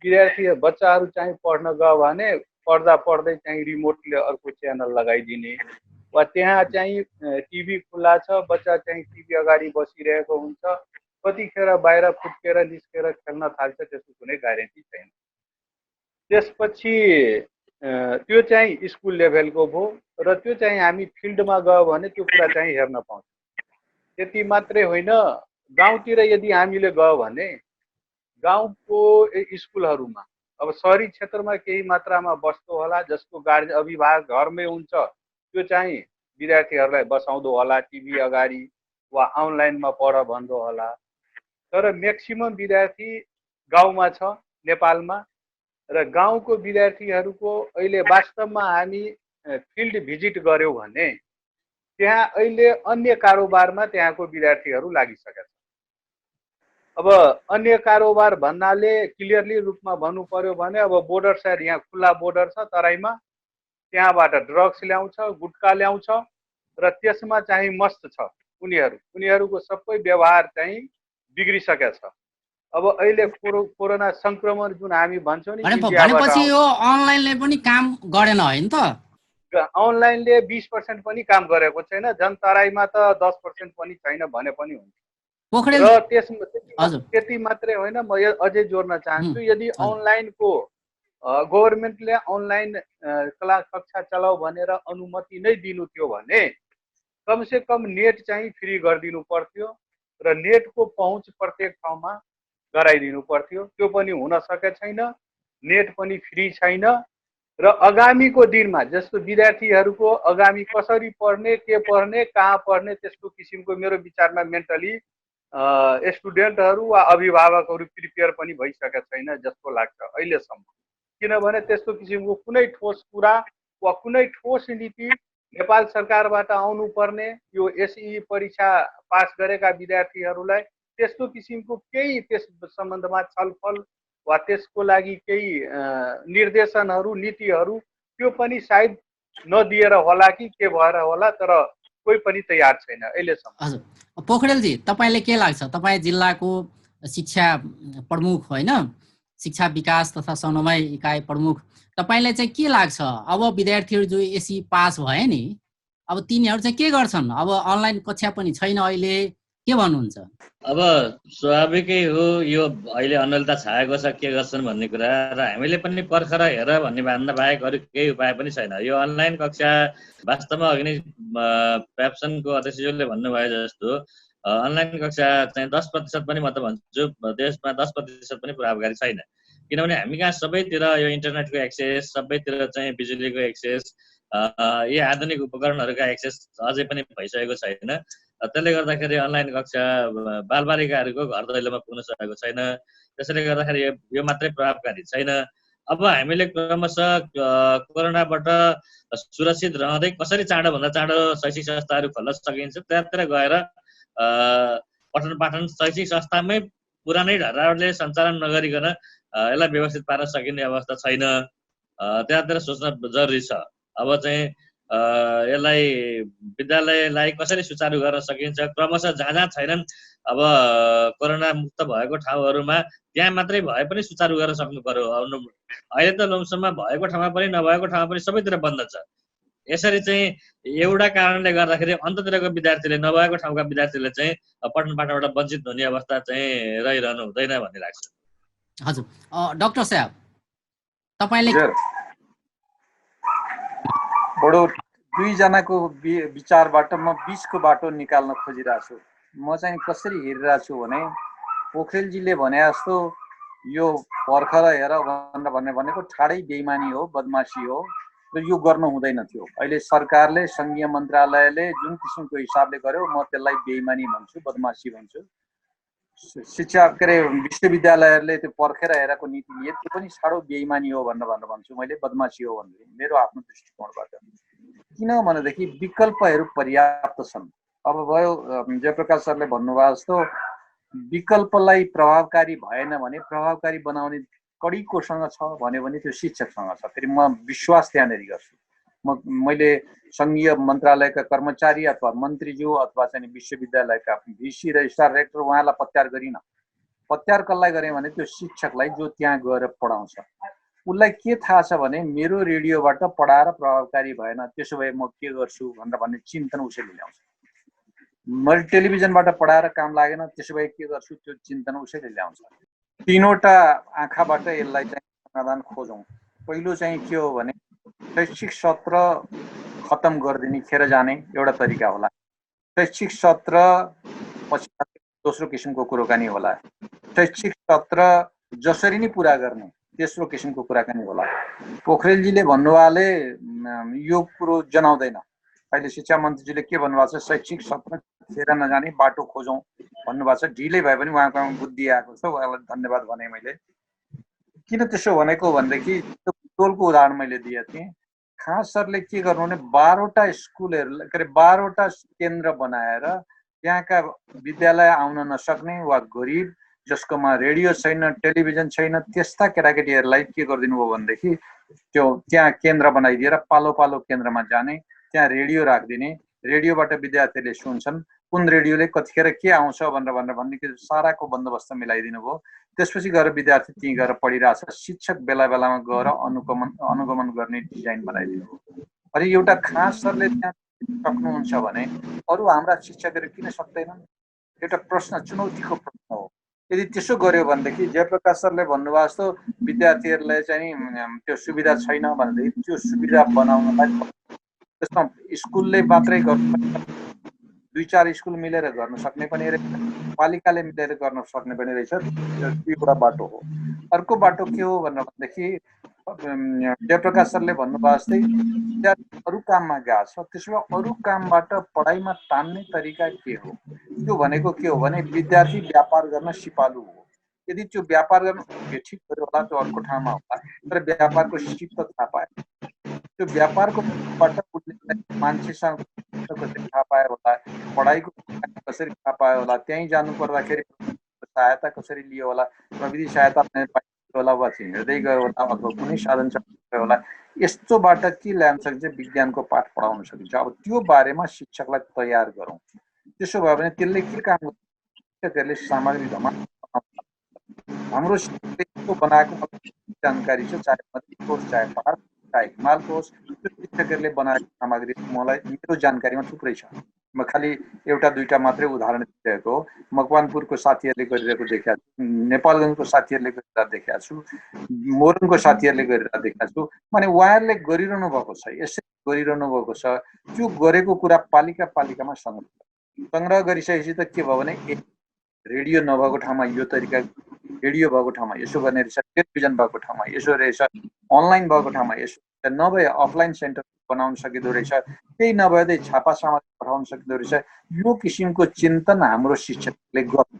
विद्यार्थी बच्चाहरू चाहिँ पढ्न गयो भने पढ्दा पढ्दै चाहिँ रिमोटले अर्को च्यानल लगाइदिने वा त्यहाँ चाहिँ टिभी खुल्ला छ, बच्चा चाहिँ टिभी अगाडि बसिरहेको हुन्छ, कतिखेर बाहिर फुत्केर निस्केर खेल्न थाल्छ, त्यसको कुनै ग्यारेन्टी छैन। त्यसपछि त्यो चाहिँ स्कुल लेभलको भयो र त्यो चाहिँ हामी फिल्डमा गयो भने त्यो कुरा चाहिँ हेर्न पाउँछ। त्यति मात्रै होइन, गाउँतिर यदि हामीले गयो भने गाउँको स्कुलहरूमा अब शहरी क्षेत्रमा केही मात्रामा बस्दो होला, जसको गार्जियन अभिभावक घरमै हुन्छ, त्यो चाहिँ विद्यार्थीहरूलाई बसाउँदो होला टिभी अगाडि वा अनलाइनमा पढ भन्दो होला। तर म्याक्सिमम विद्यार्थी गाउँमा छ नेपालमा र गाउँको विद्यार्थीहरूको अहिले वास्तवमा हामी फिल्ड भिजिट गऱ्यौँ भने त्यहाँ अहिले अन्य कारोबारमा त्यहाँको विद्यार्थीहरू लागिसकेका छन्। अब अन्य कारोबार भन्नाले क्लियरली रूपमा भन्नु पर्यो भने अब बोर्डर साइड, यहाँ खुल्ला बोर्डर छ तराईमा, त्यहाँबाट ड्रग्स ल्याउँछ, गुट्का ल्याउँछ र त्यसमा चाहिँ मस्त छ उनीहरूको सबै व्यवहार चाहिँ बिग्रिसकेको छ। अब अहिले कोरोना संक्रमण जुन हामी भन्छौँ नि, भनेपछि यो अनलाइनले पनि काम गरेन होइन त? अनलाइनले 20% पनि काम गरेको छैन, झन् तराईमा त 10% पनि छैन भने पनि हुन्छ। र त्यसमा त्यति मात्रै होइन, म अझै जोड्न चाहन्छु, यदि अनलाइनको गभर्मेन्टले अनलाइन कक्षा चलाऊ भनेर अनुमति नै दिनु थियो भने कमसे कम नेट चाहिँ फ्री गरिदिनु पर्थ्यो र नेटको पहुँच प्रत्येक ठाउँमा गराइदिनु पर्थ्यो। त्यो पनि हुन सकेको छैन, नेट पनि फ्री छैन र आगामीको दिनमा जस्तो विद्यार्थीहरूको आगामी कसरी पढ्ने, के पढ्ने, कहाँ पढ्ने, त्यस्तो किसिमको मेरो विचारमा मेन्टली स्टुडेन्टहरू वा अभिभावकहरू प्रिपेयर पनि भइसकेका छैन जस्तो लाग्छ अहिलेसम्म। किनभने त्यस्तो किसिमको कुनै ठोस कुरा वा कुनै ठोस नीति नेपाल सरकारबाट आउनुपर्ने, यो एसई परीक्षा पास गरेका विद्यार्थीहरूलाई त्यस्तो किसिमको केही त्यस सम्बन्धमा छलफल वा त्यसको लागि केही निर्देशनहरू, नीतिहरू त्यो पनि सायद नदिएर होला कि के भएर होला, तर कोही पनि तयार छैन अहिलेसम्म। हजुर, पोखरेलजी तपाईँले के लाग्छ? तपाईँ जिल्लाको शिक्षा प्रमुख होइन, शिक्षा विकास तथा समन्वय इकाइ प्रमुख, तपाईँलाई चाहिँ के लाग्छ अब विद्यार्थीहरू जो एसी पास भए नि, अब तिनीहरू चाहिँ के गर्छन्? अब अनलाइन कक्षा पनि छैन अहिले, के भन्नुहुन्छ? अब स्वाभाविकै हो, यो अहिले अनलता छाएको छ, के गर्छन् भन्ने कुरा, र हामीले पनि पर्खर हेर भन्ने भन्दा बाहेक अरू केही उपाय पनि छैन। यो अनलाइन कक्षा वास्तवमा अघि नै प्याप्सनको अध्यक्षज्यूले भन्नुभयो जस्तो अनलाइन कक्षा चाहिँ 10% पनि म त भन्छु देशमा 10% पनि प्रभावकारी छैन। किनभने हामी कहाँ सबैतिर यो इन्टरनेटको एक्सेस, सबैतिर चाहिँ बिजुलीको एक्सेस, यी आधुनिक उपकरणहरूका एक्सेस अझै पनि भइसकेको छैन। त्यसले गर्दाखेरि अनलाइन कक्षा बालबालिकाहरूको घर दैलोमा पुग्न सकेको छैन। त्यसैले गर्दाखेरि यो मात्रै प्रभावकारी छैन। अब हामीले क्रमशः कोरोनाबाट सुरक्षित रहँदै कसरी चाँडोभन्दा चाँडो शैक्षिक संस्थाहरू खोल्न सकिन्छ त्यहाँतिर गएर पठन पाठन शैक्षिक संस्थामै पुरानै ढर्राले सञ्चालन नगरिकन यसलाई व्यवस्थित पार्न सकिने अवस्था छैन। त्यहाँतिर सोच्न जरुरी छ। अब चाहिँ यसलाई विद्यालयलाई कसरी सुचारू गर्न सकिन्छ, क्रमशः जहाँ जहाँ छैनन् अब कोरोना मुक्त भएको ठाउँहरूमा त्यहाँ मात्रै भए पनि सुचारू गर्न सक्नु पर्यो। अहिले त लमसममा भएको ठाउँमा पनि नभएको ठाउँमा पनि सबैतिर बन्द छ। यसरी चाहिँ एउटा कारणले गर्दाखेरि अन्ततिरको विद्यार्थीले, नभएको ठाउँका विद्यार्थीले चाहिँ पठन पाठनबाट वञ्चित हुने अवस्था चाहिँ रहिरहनु हुँदैन भन्ने लाग्छ। हजुर डाक्टर साहब, तपाईले बडो दुईजनाको विचारबाट म बीचको बाटो निकाल्न खोजिरहेको छु। म चाहिँ कसरी हेरिरहेको छु भने पोखरेलजीले भने जस्तो यो पर्खर हेर भनेको ठाडै बेइमानी हो, बदमासी हो र यो गर्नु हुँदैन थियो। अहिले सरकारले, संघीय मन्त्रालयले जुन किसिमको हिसाबले गर्यो म त्यसलाई बेइमानी भन्छु, बदमासी भन्छु। शिक्षा के अरे विश्वविद्यालयहरूले त्यो पर्खेर हेरेको नीति लिए त्यो पनि साह्रो बेइमानी हो भनेर भन्छु मैले, बदमासी हो भन्छु मेरो आफ्नो दृष्टिकोणबाट। किनभनेदेखि विकल्पहरू पर्याप्त छन्। अब भयो जयप्रकाश सरले भन्नुभयो जस्तो विकल्पलाई प्रभावकारी भएन भने प्रभावकारी बनाउने कडी कोसँग छ भन्यो भने त्यो शिक्षकसँग छ। फेरि म विश्वास त्यहाँनिर गर्छु। मैले संघीय मन्त्रालयका कर्मचारी अथवा मन्त्रीज्यू अथवा चाहिँ विश्वविद्यालयका भिसी रजिस्ट्रार रेक्टर उहाँलाई पत्यार गरिन। पत्यार कसलाई गरेँ भने त्यो शिक्षकलाई जो त्यहाँ गएर पढाउँछ। उसलाई के थाहा छ भने मेरो रेडियोबाट पढाएर प्रभावकारी भएन, त्यसो भए म के गर्छु भनेर भन्ने चिन्तन उसैले ल्याउँछ। मैले टेलिभिजनबाट पढाएर काम लागेन, त्यसो भए के गर्छु त्यो चिन्तन उसैले ल्याउँछ। तीनवटा आँखाबाट यसलाई चाहिँ समाधान खोजौँ। पहिलो चाहिँ के हो भने शैक्षिक सत्र खत्तम गरिदिने, खेर जाने एउटा तरिका होला। शैक्षिक सत्र पछि दोस्रो किसिमको कुराकानी होला। शैक्षिक सत्र जसरी नै पुरा गर्ने तेस्रो किसिमको कुराकानी होला। पोखरेलजीले भन्नुभएले यो कुरो जनाउँदैन। अहिले शिक्षा मन्त्रीजीले के भन्नुभएको छ, शैक्षिक सत्र खेर नजाने बाटो खोजौँ भन्नुभएको छ। ढिलै भए पनि उहाँको बुद्धि आएको छ, उहाँलाई धन्यवाद भने मैले। किन त्यसो भनेको भनेदेखि टोलको उदाहरण मैले दिएको थिएँ। खास सरले के गर्नु भने 12वटा स्कुलहरू के अरे 12वटा केन्द्र बनाएर त्यहाँका विद्यालय आउन नसक्ने वा गरिब जसकोमा रेडियो छैन, टेलिभिजन छैन, त्यस्ता केटाकेटीहरूलाई के गरिदिनु भयो भनेदेखि त्यो त्यहाँ केन्द्र बनाइदिएर पालो पालो केन्द्रमा जाने, त्यहाँ रेडियो राखिदिने, रेडियोबाट विद्यार्थीले सुन्छन्, कुन रेडियोले कतिखेर के आउँछ भनेर भन्ने साराको बन्दोबस्त मिलाइदिनु भयो। त्यसपछि गएर विद्यार्थी त्यहीँ गएर पढिरहेछ। शिक्षक बेला बेलामा गएर अनुगमन गर्ने डिजाइन बनाइदिनु भयो। अनि एउटा खास सरले त्यहाँ सक्नुहुन्छ भने अरू हाम्रा शिक्षकहरू किन सक्दैनन्? एउटा प्रश्न, चुनौतीको प्रश्न हो। यदि त्यसो गर्यो भनेदेखि जयप्रकाश सरले भन्नुभयो जस्तो विद्यार्थीहरूलाई चाहिँ त्यो सुविधा छैन भनेदेखि त्यो सुविधा बनाउनलाई त्यसमा स्कुलले मात्रै गर्नु, 2-4 स्कुल मिलेर गर्न सक्ने पनि रहेछ, पालिकाले मिलेर गर्न सक्ने पनि रहेछ। एउटा बाटो हो। अर्को बाटो के हो भनेदेखि जयप्रकाश सरले भन्नुभयो जस्तै विद्यार्थी अरू काममा गएको छ, त्यसो भए अरू कामबाट पढाइमा तान्ने तरिका के हो? त्यो भनेको के हो भने विद्यार्थी व्यापार गर्न सिपालु हो। यदि त्यो व्यापार गर्न ठिक गर्यो होला त्यो अर्को ठाउँमा होला, तर व्यापारको सिप त थाहा पाए, त्यो व्यापारको मान्छेसँग कसरी थाहा पायो होला, पढाइको कसरी थाहा पायो होला, त्यहीँ जानु पर्दाखेरि सहायता कसरी लियो होला, प्रविधि सहायता पाइयो होला वा हिँड्दै गयो होला अथवा कुनै साधन चलायो होला, यस्तोबाट के ल्याउन सकिन्छ, विज्ञानको पाठ पढाउन सकिन्छ। अब त्यो बारेमा शिक्षकलाई तयार गरौँ। त्यसो भयो भने त्यसले के काम गर्छ, शिक्षकहरूले सामग्री जमा हाम्रो शिक्षकले बनाएको जानकारी छ, चाहे मधेस होस्, चाहे पहाड, चाहे हिमाल होस्, त्यो शिक्षकहरूले बनाएको सामग्री मलाई मेरो जानकारीमा थुप्रै छ। म खालि एउटा दुईटा मात्रै उदाहरण दिएको हो। मकवानपुरको साथीहरूले गरिरहेको देखेको छु, नेपालगञ्जको साथीहरूले गरिरहेको देखेको छु, मोरङको साथीहरूले गरिरहेको देखेको छु। माने उहाँहरूले गरिरहनु भएको छ, यसरी गरिरहनु भएको छ। त्यो गरेको कुरा पालिकामा सङ्ग्रह गरिसकेपछि त के भयो भने रेडियो नभएको ठाउँमा यो तरिका, रेडियो भएको ठाउँमा यसो गर्ने रहेछ, टेलिभिजन भएको ठाउँमा यसो रहेछ, अनलाइन भएको ठाउँमा यसो, नभए अफलाइन सेन्टर बनाउन सकिँदो रहेछ, त्यही नभए छापा सामग्री पठाउन सकिँदो रहेछ। यो किसिमको चिन्तन हाम्रो शिक्षकले गर्नु।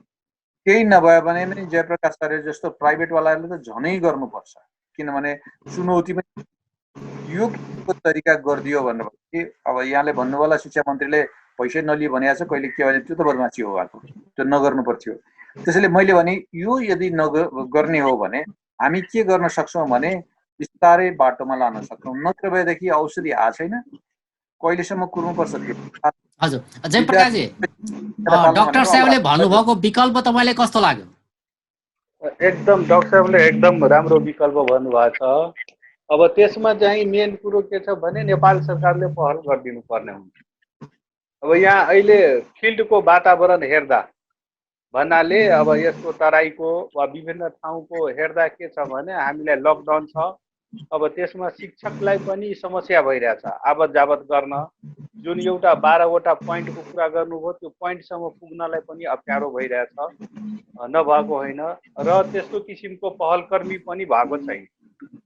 केही नभए भने नै जयप्रकाश सर जस्तो प्राइभेटवालाहरूले त झनै गर्नुपर्छ, किनभने चुनौती पनि यो किसिमको तरिका गरिदियो भनेपछि अब यहाँले भन्नुभयो शिक्षा मन्त्रीले पैसै नलियो भनेको छ, कहिले के भने त्यो त बदमासी हो, त्यो नगर्नु पर्थ्यो। त्यसैले मैले भने यो यदि गर्ने हो भने हामी के गर्न सक्छौँ भने बिस्तारै बाटोमा लान सक्छौँ। नत्र भएदेखि औषधि आएको छैन, कहिलेसम्म कुर्नुपर्छ त्यो। हजुर जयप्रकाशजी, डाक्टर साहेबले भन्नुभएको विकल्प तपाईँलाई कस्तो लाग्यो? एकदम डाक्टर साहबले एकदम राम्रो विकल्प भन्नुभएको छ। अब त्यसमा चाहिँ मेन कुरो के छ भने नेपाल सरकारले पहल गरिदिनु पर्ने हुन्छ। अब यहाँ अहिले फिल्डको वातावरण हेर्दा भन्नाले अब यसको तराईको वा विभिन्न ठाउँको हेर्दा के छ भने हामीलाई लकडाउन छ। अब त्यसमा शिक्षकलाई पनि समस्या भइरहेछ आवत जावत गर्न। जुन एउटा 12वटा पोइन्टको कुरा गर्नुभयो त्यो पोइन्टसम्म पुग्नलाई पनि अप्ठ्यारो भइरहेछ, नभएको होइन। र त्यस्तो किसिमको पहलकर्मी पनि भएको छैन।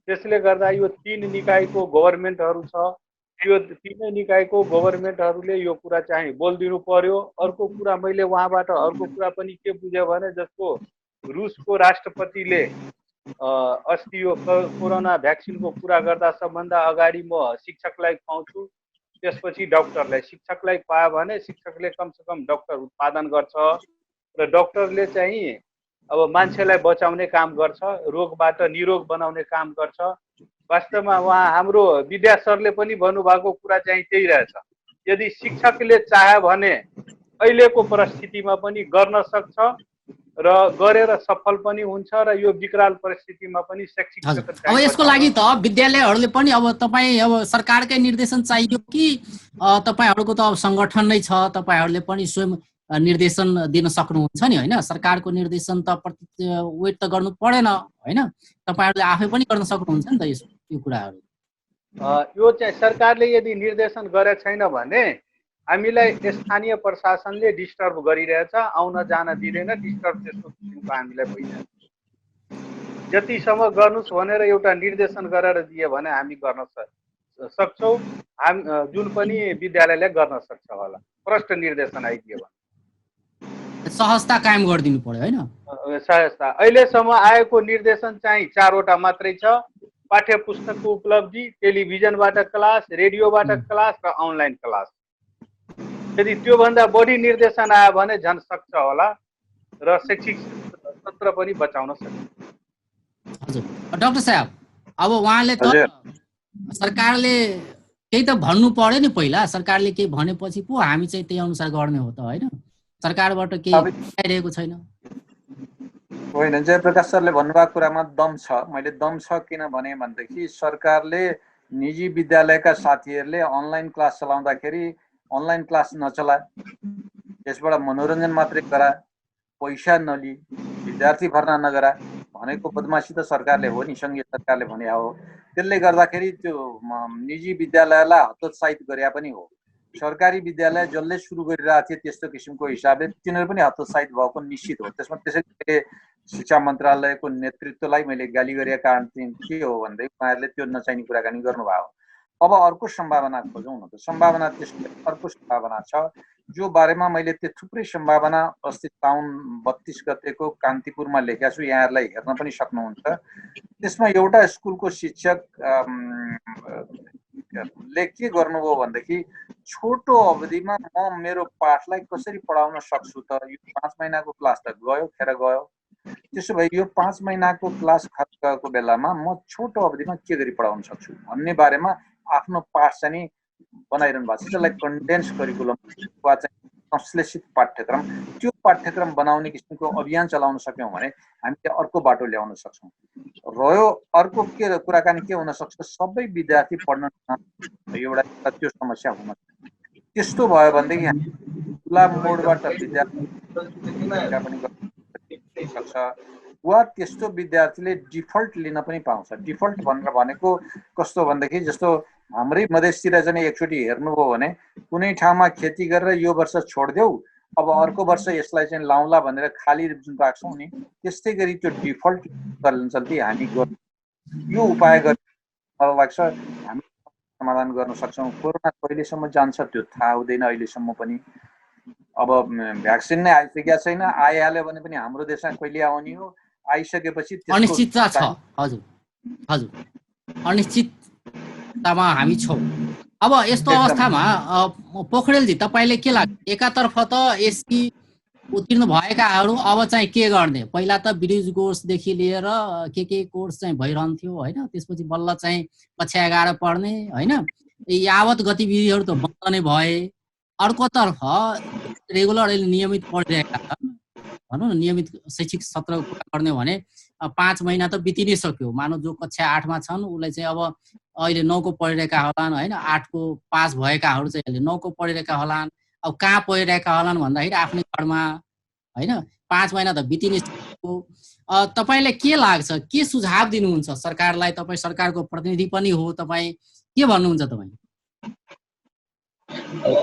त्यसले गर्दा यो 3 निकायको गभर्मेन्टहरू छ, त्यो 3 निकायको गभर्मेन्टहरूले यो कुरा चाहिँ बोलिदिनु पर्यो। अर्को कुरा मैले उहाँबाट अर्को कुरा पनि के बुझेँ भने जस्तो रुसको राष्ट्रपतिले अस्ति यो कोरोना भ्याक्सिनको कुरा गर्दा सबभन्दा अगाडि म शिक्षकलाई पाउँछु, त्यसपछि डाक्टरलाई। शिक्षकलाई पायो भने शिक्षकले कमसेकम डाक्टर उत्पादन गर्छ र डाक्टरले चाहिँ अब मान्छेलाई बचाउने काम गर्छ, रोगबाट निरोग बनाउने काम गर्छ। वास्तवमा उहाँ हाम्रो विद्या सरले पनि भन्नुभएको कुरा चाहिँ त्यही रहेछ। यदि शिक्षकले चाह्यो भने अहिलेको परिस्थितिमा पनि गर्न सक्छ र गरेर सफल पनि हुन्छ र यो विकराल परिस्थितिमा पनि शैक्षिक क्षेत्र। अब यसको लागि त विद्यालयहरूले पनि अब तपाईँ अब सरकारकै निर्देशन चाहियो कि तपाईँहरूको त अब सङ्गठन नै छ, तपाईँहरूले पनि स्वयं निर्देशन दिन सक्नुहुन्छ नि होइन? सरकारको निर्देशन त वेट त गर्नु परेन होइन? तपाईँहरूले आफै पनि गर्न सक्नुहुन्छ नि त यो कुराहरू। यो चाहिँ सरकारले यदि निर्देशन गरे छैन भने हामीलाई स्थानीय प्रशासनले डिस्टर्ब गरिरहेछ, आउन जान दिँदैन, डिस्टर्ब त्यस्तो किसिमको हामीलाई भइरहेछ। जतिसम्म गर्नुहोस् भनेर एउटा निर्देशन गरेर दियो भने हामी गर्न सक्छौँ। जुन पनि विद्यालयले गर्न सक्छ होला, प्रष्ट निर्देशन आइदियो भने। सहजता कायम गरिदिनु पर्यो होइन? सहजता अहिलेसम्म आएको निर्देशन चाहिँ 4वटा मात्रै छ। पाठ्य पुस्तकको उपलब्धि, टेलिभिजनबाट क्लास, रेडियोबाट क्लास र अनलाइन क्लास। यदि त्योभन्दा बढी निर्देशन आयो भने झन् सक्छ होला र शैक्षिक तन्त्र पनि बचाउन सक्छ। हजुर डाक्टर साहब, अब उहाँले त सरकारले केही त भन्नु पर्यो नि पहिला। सरकारले केही भनेपछि पो हामी चाहिँ त्यही अनुसार गर्ने हो त होइन? सरकारबाट केही आइरहेको छैन। होइन, जयप्रकाश सरले भन्नुभएको कुरामा दम छ। मैले दम छ किन भनेदेखि सरकारले निजी विद्यालयका साथीहरूले अनलाइन क्लास चलाउँदाखेरि अनलाइन क्लास नचला, त्यसबाट मनोरञ्जन मात्रै गरा, पैसा नलि, विद्यार्थी भर्ना नगरा भनेको बदमासी त सरकारले हो नि, सङ्घीय सरकारले भने हो। त्यसले गर्दाखेरि त्यो निजी विद्यालयलाई हतोत्साहित गरे पनि हो। सरकारी विद्यालय जसले सुरु गरिरहेको थियो त्यस्तो किसिमको हिसाबले तिनीहरू पनि हतोत्साहित भएको निश्चित हो। त्यसमा त्यसैले शिक्षा मन्त्रालयको नेतृत्वलाई मैले गाली गरेका कारण के हो भनेदेखि उहाँहरूले त्यो नचाहिने कुराकानी गर्नुभयो। अब अर्को सम्भावना खोजौँ न त। सम्भावना त्यसको अर्को सम्भावना छ जो बारेमा मैले त्यो थुप्रै सम्भावना अस्ति साउन 32 गतेको कान्तिपुरमा लेखेको छु, यहाँहरूलाई हेर्न पनि सक्नुहुन्छ। त्यसमा एउटा स्कुलको शिक्षक ले के गर्नुभयो भनेदेखि छोटो अवधिमा म मेरो पाठलाई कसरी पढाउन सक्छु त, यो 5 महिनाको क्लास त गयो खेर गयो। त्यसो भए यो 5 महिनाको क्लास खर्च गएको बेलामा म छोटो अवधिमा के गरी पढाउन सक्छु भन्ने बारेमा आफ्नो पाठ चाहिँ बनाइरहनु भएको छ। त्यसलाई कन्डेन्स करिकुलम वा चाहिँ संश्लेषित पाठ्यक्रम, त्यो पाठ्यक्रम बनाउने किसिमको अभियान चलाउन सक्यौँ भने हामीले अर्को बाटो ल्याउन सक्छौँ। रह्यो अर्को के कुराकानी के हुन सक्छ, सबै विद्यार्थी पढ्न एउटा त्यो समस्या हुन त्यस्तो भयो भनेदेखि खुला मोडबाट विद्यार्थी पनि सक्छ वा त्यस्तो विद्यार्थीले डिफल्ट लिन पनि पाउँछ। डिफल्ट भनेको कस्तो भनेदेखि जस्तो हाम्रै मधेसतिर चाहिँ एकचोटि हेर्नुभयो भने कुनै ठाउँमा खेती गरेर यो वर्ष छोडिदेऊ, अब अर्को वर्ष यसलाई चाहिँ लाउँला भनेर खाली जुन राख्छौँ नि, त्यस्तै गरी त्यो डिफल्ट चल्ती हामी गर्छौँ। यो उपाय गरेर मलाई लाग्छ हामी समाधान गर्न सक्छौँ। कोरोना कहिलेसम्म जान्छ त्यो थाहा हुँदैन अहिलेसम्म पनि। अब भ्याक्सिन नै आइसकेको छैन, आइहाल्यो भने पनि हाम्रो देशमा कहिले आउने हो, आइसकेपछि अनिश्चितता छ। हजुर हजुर अनिश्चिततामा हामी छौँ। अब यस्तो अवस्थामा पोखरेलजी तपाईँले के लाग्छ? एकातर्फ त एसपी उत्तीर्ण भएकाहरू अब चाहिँ के गर्ने? पहिला त ब्रिज कोर्सदेखि लिएर के कोर्स चाहिँ भइरहन्थ्यो होइन, त्यसपछि बल्ल चाहिँ कक्षा 11 पढ्ने होइन, यावत गतिविधिहरू त बन्द नै भए। अर्कोतर्फ रेगुलर अहिले नियमित पढिरहेका छन्, भनौँ न नियमित शैक्षिक सत्र कुरा गर्ने भने 5 महिना त बिति नै सक्यो। मानव जो कक्षा 8मा छन् उसलाई चाहिँ अब अहिले 9 को पढिरहेका होलान् होइन, 8 को पास भएकाहरू चाहिँ अहिले 9 को पढिरहेका होलान्। अब कहाँ पढिरहेका होलान् भन्दाखेरि आफ्नै घरमा होइन, 5 महिना त बिति नै सक्यो। तपाईँलाई के लाग्छ, के सुझाव दिनुहुन्छ सरकारलाई? तपाईँ सरकारको प्रतिनिधि पनि हो, तपाईँ के भन्नुहुन्छ तपाईँ?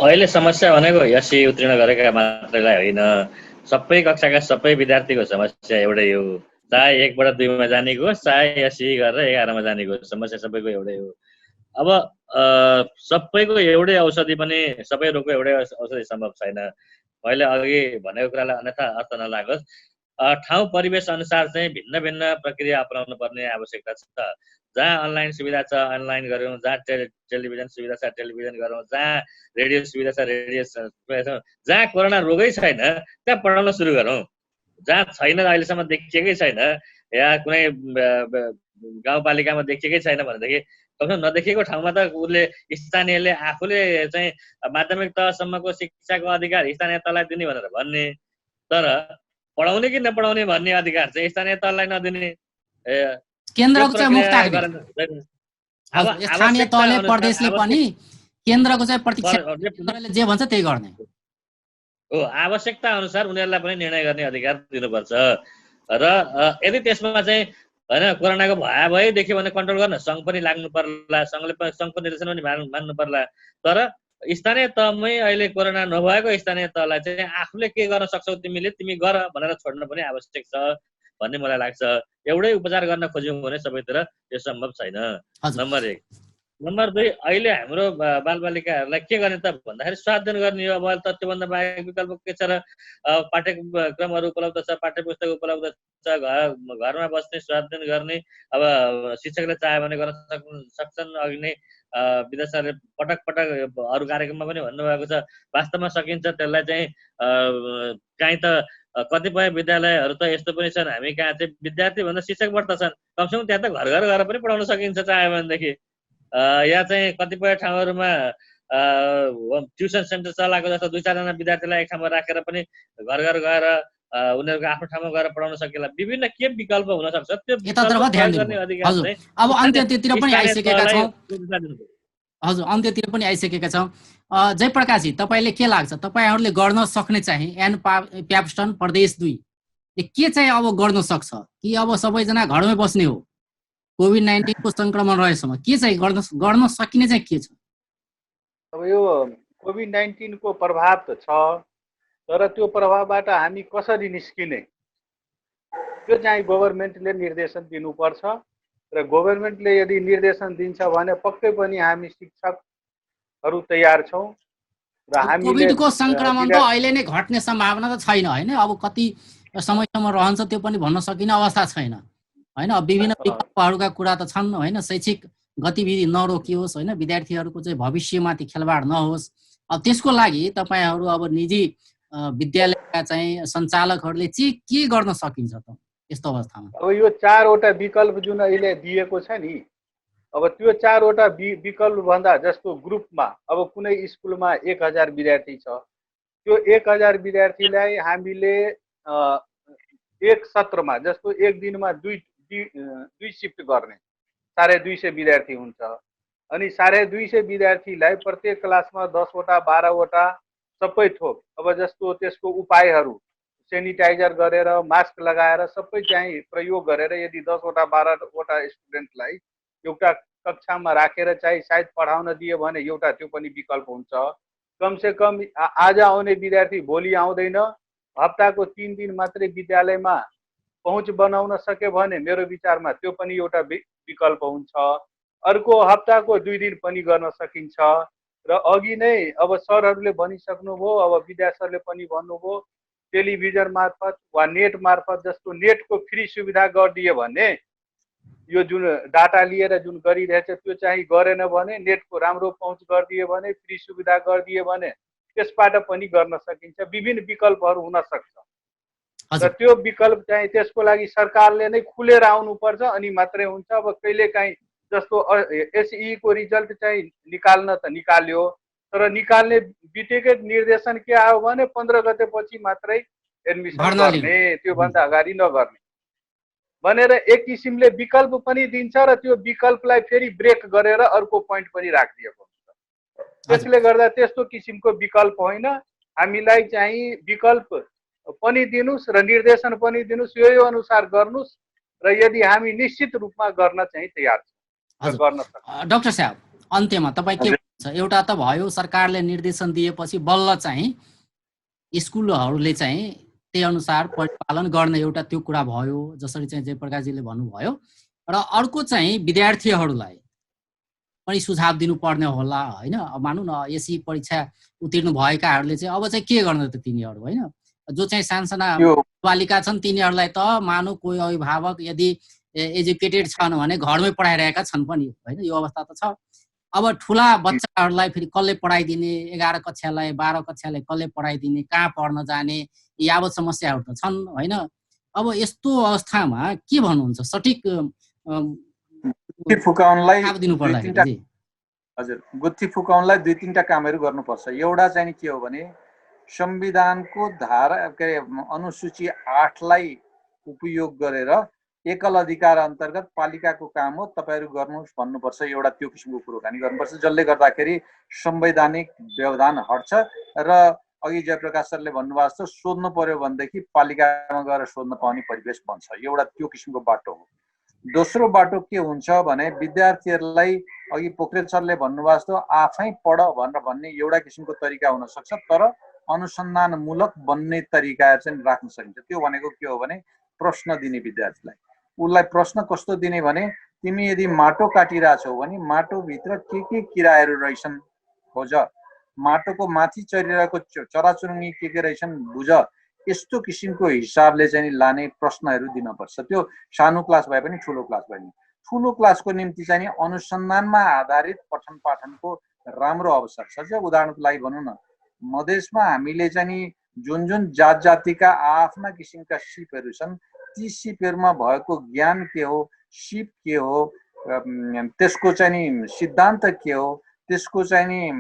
अहिले समस्या भनेको एससी उत्तीर्ण गरेका मात्रैलाई होइन, सबै कक्षाका सबै विद्यार्थीको समस्या एउटै हो। चाहे 1 बाट 2 मा जानेको होस्, चाहे एससी गरेर 11 मा जानेको होस्, समस्या सबैको एउटै हो। अब सबैको एउटै औषधि पनि, सबै रोगको एउटै औषधि सम्भव छैन। मैले अघि भनेको कुरालाई अन्यथा अर्थ नलागोस्, ठाउँ परिवेश अनुसार चाहिँ भिन्न भिन्न प्रक्रिया अपनाउनु पर्ने आवश्यकता छ। जहाँ अनलाइन सुविधा छ अनलाइन गरौँ, जहाँ टेलिभिजन सुविधा छ टेलिभिजन गरौँ, जहाँ रेडियो सुविधा छ रेडियो सुविधा छ, जहाँ कोरोना रोगै छैन त्यहाँ पढाउन सुरु गरौँ। जहाँ छैन, अहिलेसम्म देखिएकै छैन, या कुनै गाउँपालिकामा देखिएकै छैन भनेदेखि कमसेकम नदेखिएको ठाउँमा त उसले स्थानीयले आफूले चाहिँ माध्यमिक तहसम्मको शिक्षाको अधिकार स्थानीय तहलाई दिने भनेर भन्ने, तर पढाउने कि नपढाउने भन्ने अधिकार चाहिँ स्थानीय तहलाई नदिने। केन्द्रको चाहिँ मुक्त राख्ने। अब स्थानीय तहले प्रदेशले पनि केन्द्रको चाहिँ प्रतीक्षा, केन्द्रले जे भन्छ त्यही गर्ने हो। आवश्यकता अनुसार उनीहरूलाई पनि निर्णय गर्ने अधिकार दिनुपर्छ। र यदि त्यसमा चाहिँ होइन कोरोनाको भए देख्यो भने कन्ट्रोल गर्न सङ्घ पनि लाग्नु पर्ला, सङ्घको निर्देशन पनि मान्नु पर्ला। तर स्थानीय तहमै अहिले कोरोना नभएको स्थानीय तहलाई चाहिँ आफूले के गर्न सक्छौ तिमी गर भनेर छोड्न पनि आवश्यक छ भन्ने मलाई लाग्छ। एउटै उपचार गर्न खोज्यौँ भने सबैतिर यो सम्भव छैन, नम्बर 1। नम्बर 2, अहिले हाम्रो बालबालिकाहरूलाई के गर्ने त भन्दाखेरि स्वाध्ययन गर्ने हो। अब त त्योभन्दा बाहेक विकल्प के छ र? पाठ्यक्रमहरू उपलब्ध छ, पाठ्यपुस्तक उपलब्ध छ, घरमा बस्ने स्वाध्ययन गर्ने। अब शिक्षकले चाह्यो भने गर्न सक्छन्। अघि नै विद्यार्थीहरूले पटक पटक अरू कार्यक्रममा पनि भन्नुभएको छ, वास्तवमा सकिन्छ। त्यसलाई चाहिँ काहीँ त कतिपय विद्यालयहरू त यस्तो पनि छन्, हामी कहाँ चाहिँ विद्यार्थी भन्दा शिक्षक बढ्ता छन्, कमसेकम त्यहाँ त घर घर गएर पनि पढाउन सकिन्छ चाह्यो भनेदेखि। या चाहिँ कतिपय ठाउँहरूमा ट्युसन सेन्टर चलाएको जस्तो 2-4 जना विद्यार्थीलाई एक ठाउँमा राखेर पनि घर घर गएर उनीहरूको आफ्नो ठाउँमा गएर पढाउन सकिएला। विभिन्न के विकल्प हुन सक्छ त्यो यतातर्फ ध्यान दिनु। हजुर, अब अन्त्यतिर पनि आइसकेका छौँ। हजुर, अन्त्यतिर पनि आइसकेका छौँ। जयप्रकाशजी, तपाईँले के लाग्छ, तपाईँहरूले गर्न सक्ने चाहिँ एन प्याप्स्टन प्रदेश 2 के चाहिँ अब गर्न सक्छ कि अब सबैजना घरमै बस्ने हो? कोभिड-19 को संक्रमण रहेसम्म के चाहिँ गर्न सकिने चाहिँ के छ? अब यो कोभिड-19 को प्रभाव त छ, तर त्यो प्रभावबाट हामी कसरी निस्किने त्यो चाहिँ गभर्मेन्टले निर्देशन दिनुपर्छ। र गभर्मेन्टले यदि निर्देशन दिन्छ भने पक्कै पनि हामी शिक्षकहरू तयार छौँ। र हामीले कोभिडको संक्रमण त अहिले नै घट्ने सम्भावना त छैन होइन, अब कति समयसम्म रहन्छ त्यो पनि भन्न सकिने अवस्था छैन होइन। विभिन्न विकल्पहरूका कुरा त छन् होइन, शैक्षिक गतिविधि नरोकियोस् होइन, विद्यार्थीहरूको चाहिँ भविष्यमाथि खेलवाड नहोस्। अब त्यसको लागि तपाईँहरू अब निजी विद्यालयका चाहिँ सञ्चालकहरूले चाहिँ के गर्न सकिन्छ त यस्तो अवस्थामा? अब यो 4वटा विकल्प जुन अहिले दिएको छ नि, अब त्यो 4वटा विकल्प भन्दा जस्तो ग्रुपमा अब कुनै स्कुलमा 1000 विद्यार्थी छ, त्यो 1000 विद्यार्थीलाई हामीले एक सत्रमा जस्तो एक दिनमा दुई शिफ्ट गर्ने 250 विद्यार्थी हुन्छ। अनि 250 विद्यार्थीलाई प्रत्येक क्लासमा 10वटा 12वटा सबै थोक, अब जस्तो त्यसको उपायहरू सेनिटाइजर गरेर मास्क लगाएर सबै चाहिँ प्रयोग गरेर यदि 10वटा 12वटा स्टुडेन्टलाई एउटा कक्षामा राखेर चाहिँ सायद पढाउन दियो भने एउटा त्यो पनि विकल्प हुन्छ। कमसे कम आज आउने विद्यार्थी भोलि आउँदैन, हप्ताको 3 दिन मात्रै विद्यालयमा पहुँच बनाउन सक्यो भने मेरो विचारमा त्यो पनि एउटा विकल्प हुन्छ। अर्को हप्ताको 2 दिन पनि गर्न सकिन्छ। र अघि नै अब सरहरूले भनिसक्नुभयो, अब विद्यासरले पनि भन्नुभयो, टेलिभिजन मार्फत वा नेट मार्फत जस्तो नेटको फ्री सुविधा गरिदियो भने, यो जुन डाटा लिएर जुन गरिरहेछ त्यो चाहिँ गरेन भने, नेटको राम्रो पहुँच गरिदियो भने, फ्री सुविधा गरिदियो भने त्यसबाट पनि गर्न सकिन्छ। विभिन्न विकल्पहरू हुन सक्छ र हजुर त्यो विकल्प चाहिँ त्यसको लागि सरकारले नै खुलेर आउनुपर्छ अनि मात्रै हुन्छ। अब कहिलेकाहीँ जस्तो एसई को रिजल्ट चाहिँ निकाल्न त निकाल्यो, तर निकाल्ने बित्तिकै निर्देशन के आयो भने 15 गतेपछि मात्रै एडमिसन भर्ना लिनु। गर्ने, त्योभन्दा अगाडि नगर्ने भनेर एक किसिमले विकल्प पनि दिन्छ र त्यो विकल्पलाई फेरि ब्रेक गरेर अर्को पोइन्ट पनि राखिदिएको हुन्छ। त्यसले गर्दा त्यस्तो किसिमको विकल्प होइन, हामीलाई चाहिँ विकल्प पनि दिनुस् र निर्देशन पनि दिनुस्, यो अनुसार गर्नुस् र यदि हामी निश्चित रूपमा गर्न चाहिँ तयार छौँ गर्न सक्छौँ। डाक्टर साहब, अन्त्यमा तपाईँ के भन्छ? एउटा त भयो सरकारले निर्देशन दिएपछि बल्ल चाहिँ स्कुलहरूले चाहिँ त्यही अनुसार परिपालन गर्ने, एउटा त्यो कुरा भयो जसरी चाहिँ जयप्रकाशजीले भन्नुभयो। र अर्को चाहिँ विद्यार्थीहरूलाई पनि सुझाव दिनुपर्ने होला होइन। अब मानौँ न एसई परीक्षा उत्तीर्ण भएकाहरूले चाहिँ अब चाहिँ के गर्ने त तिनीहरू होइन, जो चाहिँ सानसाना बालिका छन् तिनीहरूलाई त मानौँ कोही अभिभावक यदि एजुकेटेड छन् भने घरमै पढाइरहेका छन् पनि होइन, यो अवस्था त छ। अब ठुला बच्चाहरूलाई फेरि कसले पढाइदिने, 11 कक्षालाई 12 कक्षालाई कसले पढाइदिने, कहाँ पढ्न जाने, यावत समस्याहरू त छन् होइन। अब यस्तो अवस्थामा के भन्नुहुन्छ सठिक फुकाउनलाई दिनुपर्दाखेरि? हजुर, गुत्थी फुकाउनलाई 2-3टा कामहरू गर्नुपर्छ। एउटा चाहिँ के हो भने संविधानको धारा के अनुसूची 8लाई उपयोग गरेर एकल अधिकार अन्तर्गत पालिकाको काम हो तपाईहरु गर्नुहोस् भन्नुपर्छ। एउटा त्यो किसिमको कुराकानी गर्नुपर्छ जसले गर्दाखेरि संवैधानिक व्यवधान हट्छ र अघि जयप्रकाश सरले भन्नुभएको जस्तो सोध्नु पर्यो भनेदेखि पालिकामा गएर सोध्न पाउने परिवेश बन्छ। एउटा त्यो किसिमको बाटो हो। दोस्रो बाटो के हुन्छ भने विद्यार्थीहरूलाई अघि पोखरेल सरले भन्नुभएको जस्तो आफै पढ भनेर भन्ने एउटा किसिमको तरिका हुन सक्छ, तर अनुसन्धानमूलक बन्ने तरिकाहरू चाहिँ राख्न सकिन्छ। त्यो भनेको के हो भने प्रश्न दिने विद्यार्थीलाई, उसलाई प्रश्न कस्तो दिने भने तिमी यदि माटो काटिरहेछौ भने माटोभित्र के किराहरू रहेछन् खोज, माटोको माथि चरिरहेको चराचुरुङ्गी के रहेछन् बुझ। यस्तो किसिमको हिसाबले चाहिँ लाने प्रश्नहरू दिनुपर्छ। त्यो सानो क्लास भए पनि ठुलो क्लास भए पनि। ठुलो क्लासको निम्ति चाहिँ अनुसन्धानमा आधारित पठन पाठनको राम्रो अवसर छ। उदाहरणको लागि भनौँ न, मधेसमा हामीले चाहिँ जुन जुन जात जातिका आफ्ना किसिमका सिपहरू छन् ती सिपहरूमा भएको ज्ञान के हो, सिप के हो, त्यसको चाहिँ सिद्धान्त के हो, त्यसको चाहिँ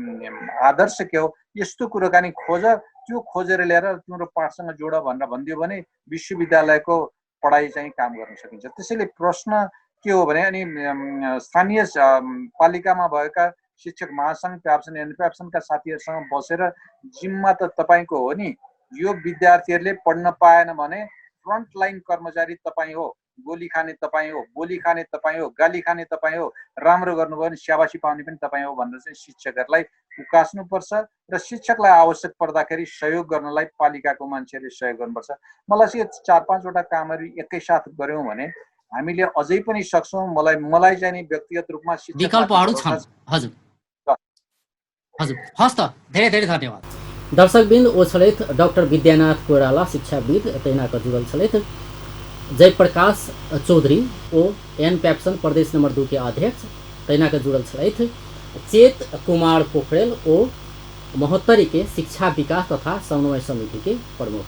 आदर्श के हो, यस्तो कुराकानी खोज। त्यो खोजेर ल्याएर तिम्रो पाठसँग जोड भनेर भनिदियो भने विश्वविद्यालयको पढाइ चाहिँ काम गर्न सकिन्छ। त्यसैले प्रश्न के हो भने अनि स्थानीय पालिकामा भएका शिक्षक महासंघ प्याप्सन एनप्याप्सनका साथीहरूसँग बसेर जिम्मा त तपाईको हो नि, यो विद्यार्थीहरूले पढ्न पाएन भने फ्रन्ट लाइन कर्मचारी तपाईँ हो, गोली खाने तपाईँ हो, बोली खाने तपाईँ हो, गाली खाने तपाईँ हो, राम्रो गर्नुभयो भने स्याबासी पाउने पनि तपाईँ हो भनेर चाहिँ शिक्षकहरूलाई उकास्नुपर्छ र शिक्षकलाई आवश्यक पर्दाखेरि सहयोग गर्नलाई पालिकाको मान्छेहरूले सहयोग गर्नुपर्छ। मलाई चाहिँ 4-5 वटा कामहरू एकैसाथ गर्यौं भने हामीले अझै पनि सक्छौं। मलाई चाहिँ नि व्यक्तिगत रूपमा विकल्पहरू छन्। हजुर हजुर, हस् त, धेरै धेरै धन्यवाद। दर्शकबिन्द ओछलेत डाक्टर विद्यानाथ कोइराला शिक्षाविद तैनाक जुगल छलेत, जयप्रकाश चौधरी ओ एनप्याप्सन प्रदेश नंबर 2 के अध्यक्ष तैनाक जुड़ल छलेत, चेत कुमार पोखरेल ओ महोत्तरी के शिक्षा विकास तथा समन्वय समिति के प्रमुख।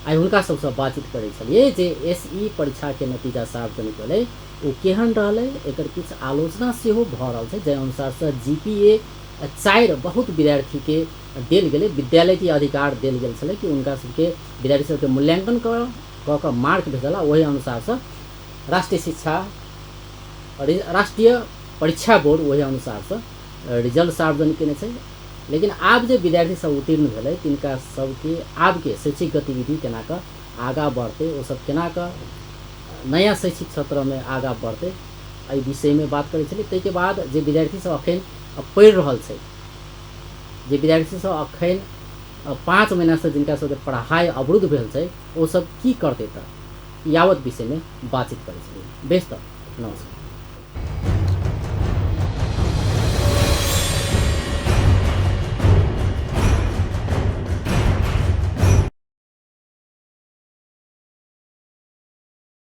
आई हुनका सबसे बातचीत करे छलिए जे एसई परीक्षा के नतीजा सार्वजनिक होले ओ केहन रहले, एकर किछ आलोचना सेहो भ रहल छै। जे अनुसार से जीपीए 4 बहुत विद्यार्थी के देल गेले, विद्यालय के अधिकार देल गेल छले कि उनका सबके विद्यार्थी सबके मूल्यांकन क मार्क भेजला। वही अनुसार से राष्ट्रीय परीक्षा बोर्ड वही अनुसार से रिजल्ट सार्वजनिक केने छै। लेकिन आब जे विद्यार्थी सब उत्तीर्ण भेलै तिनका सबके आब के शैक्षिक गतिविधि केना क आगा बढ़ते, वो सब केना क नया शैक्षिक सत्र में आगा बढ़ते, एहि विषय में बात करै छलिए। ताहि के बाद जे विद्यार्थी सब अखन पढ़ि रहल छै, जे विद्यार्थी सब अखन 5 महीना से जिनका सबके पढ़ाई अवरुद्ध भेल छै, वो सब की करते त यावत विषय में बातचीत करै छलिए। बेस त, नमस्कार।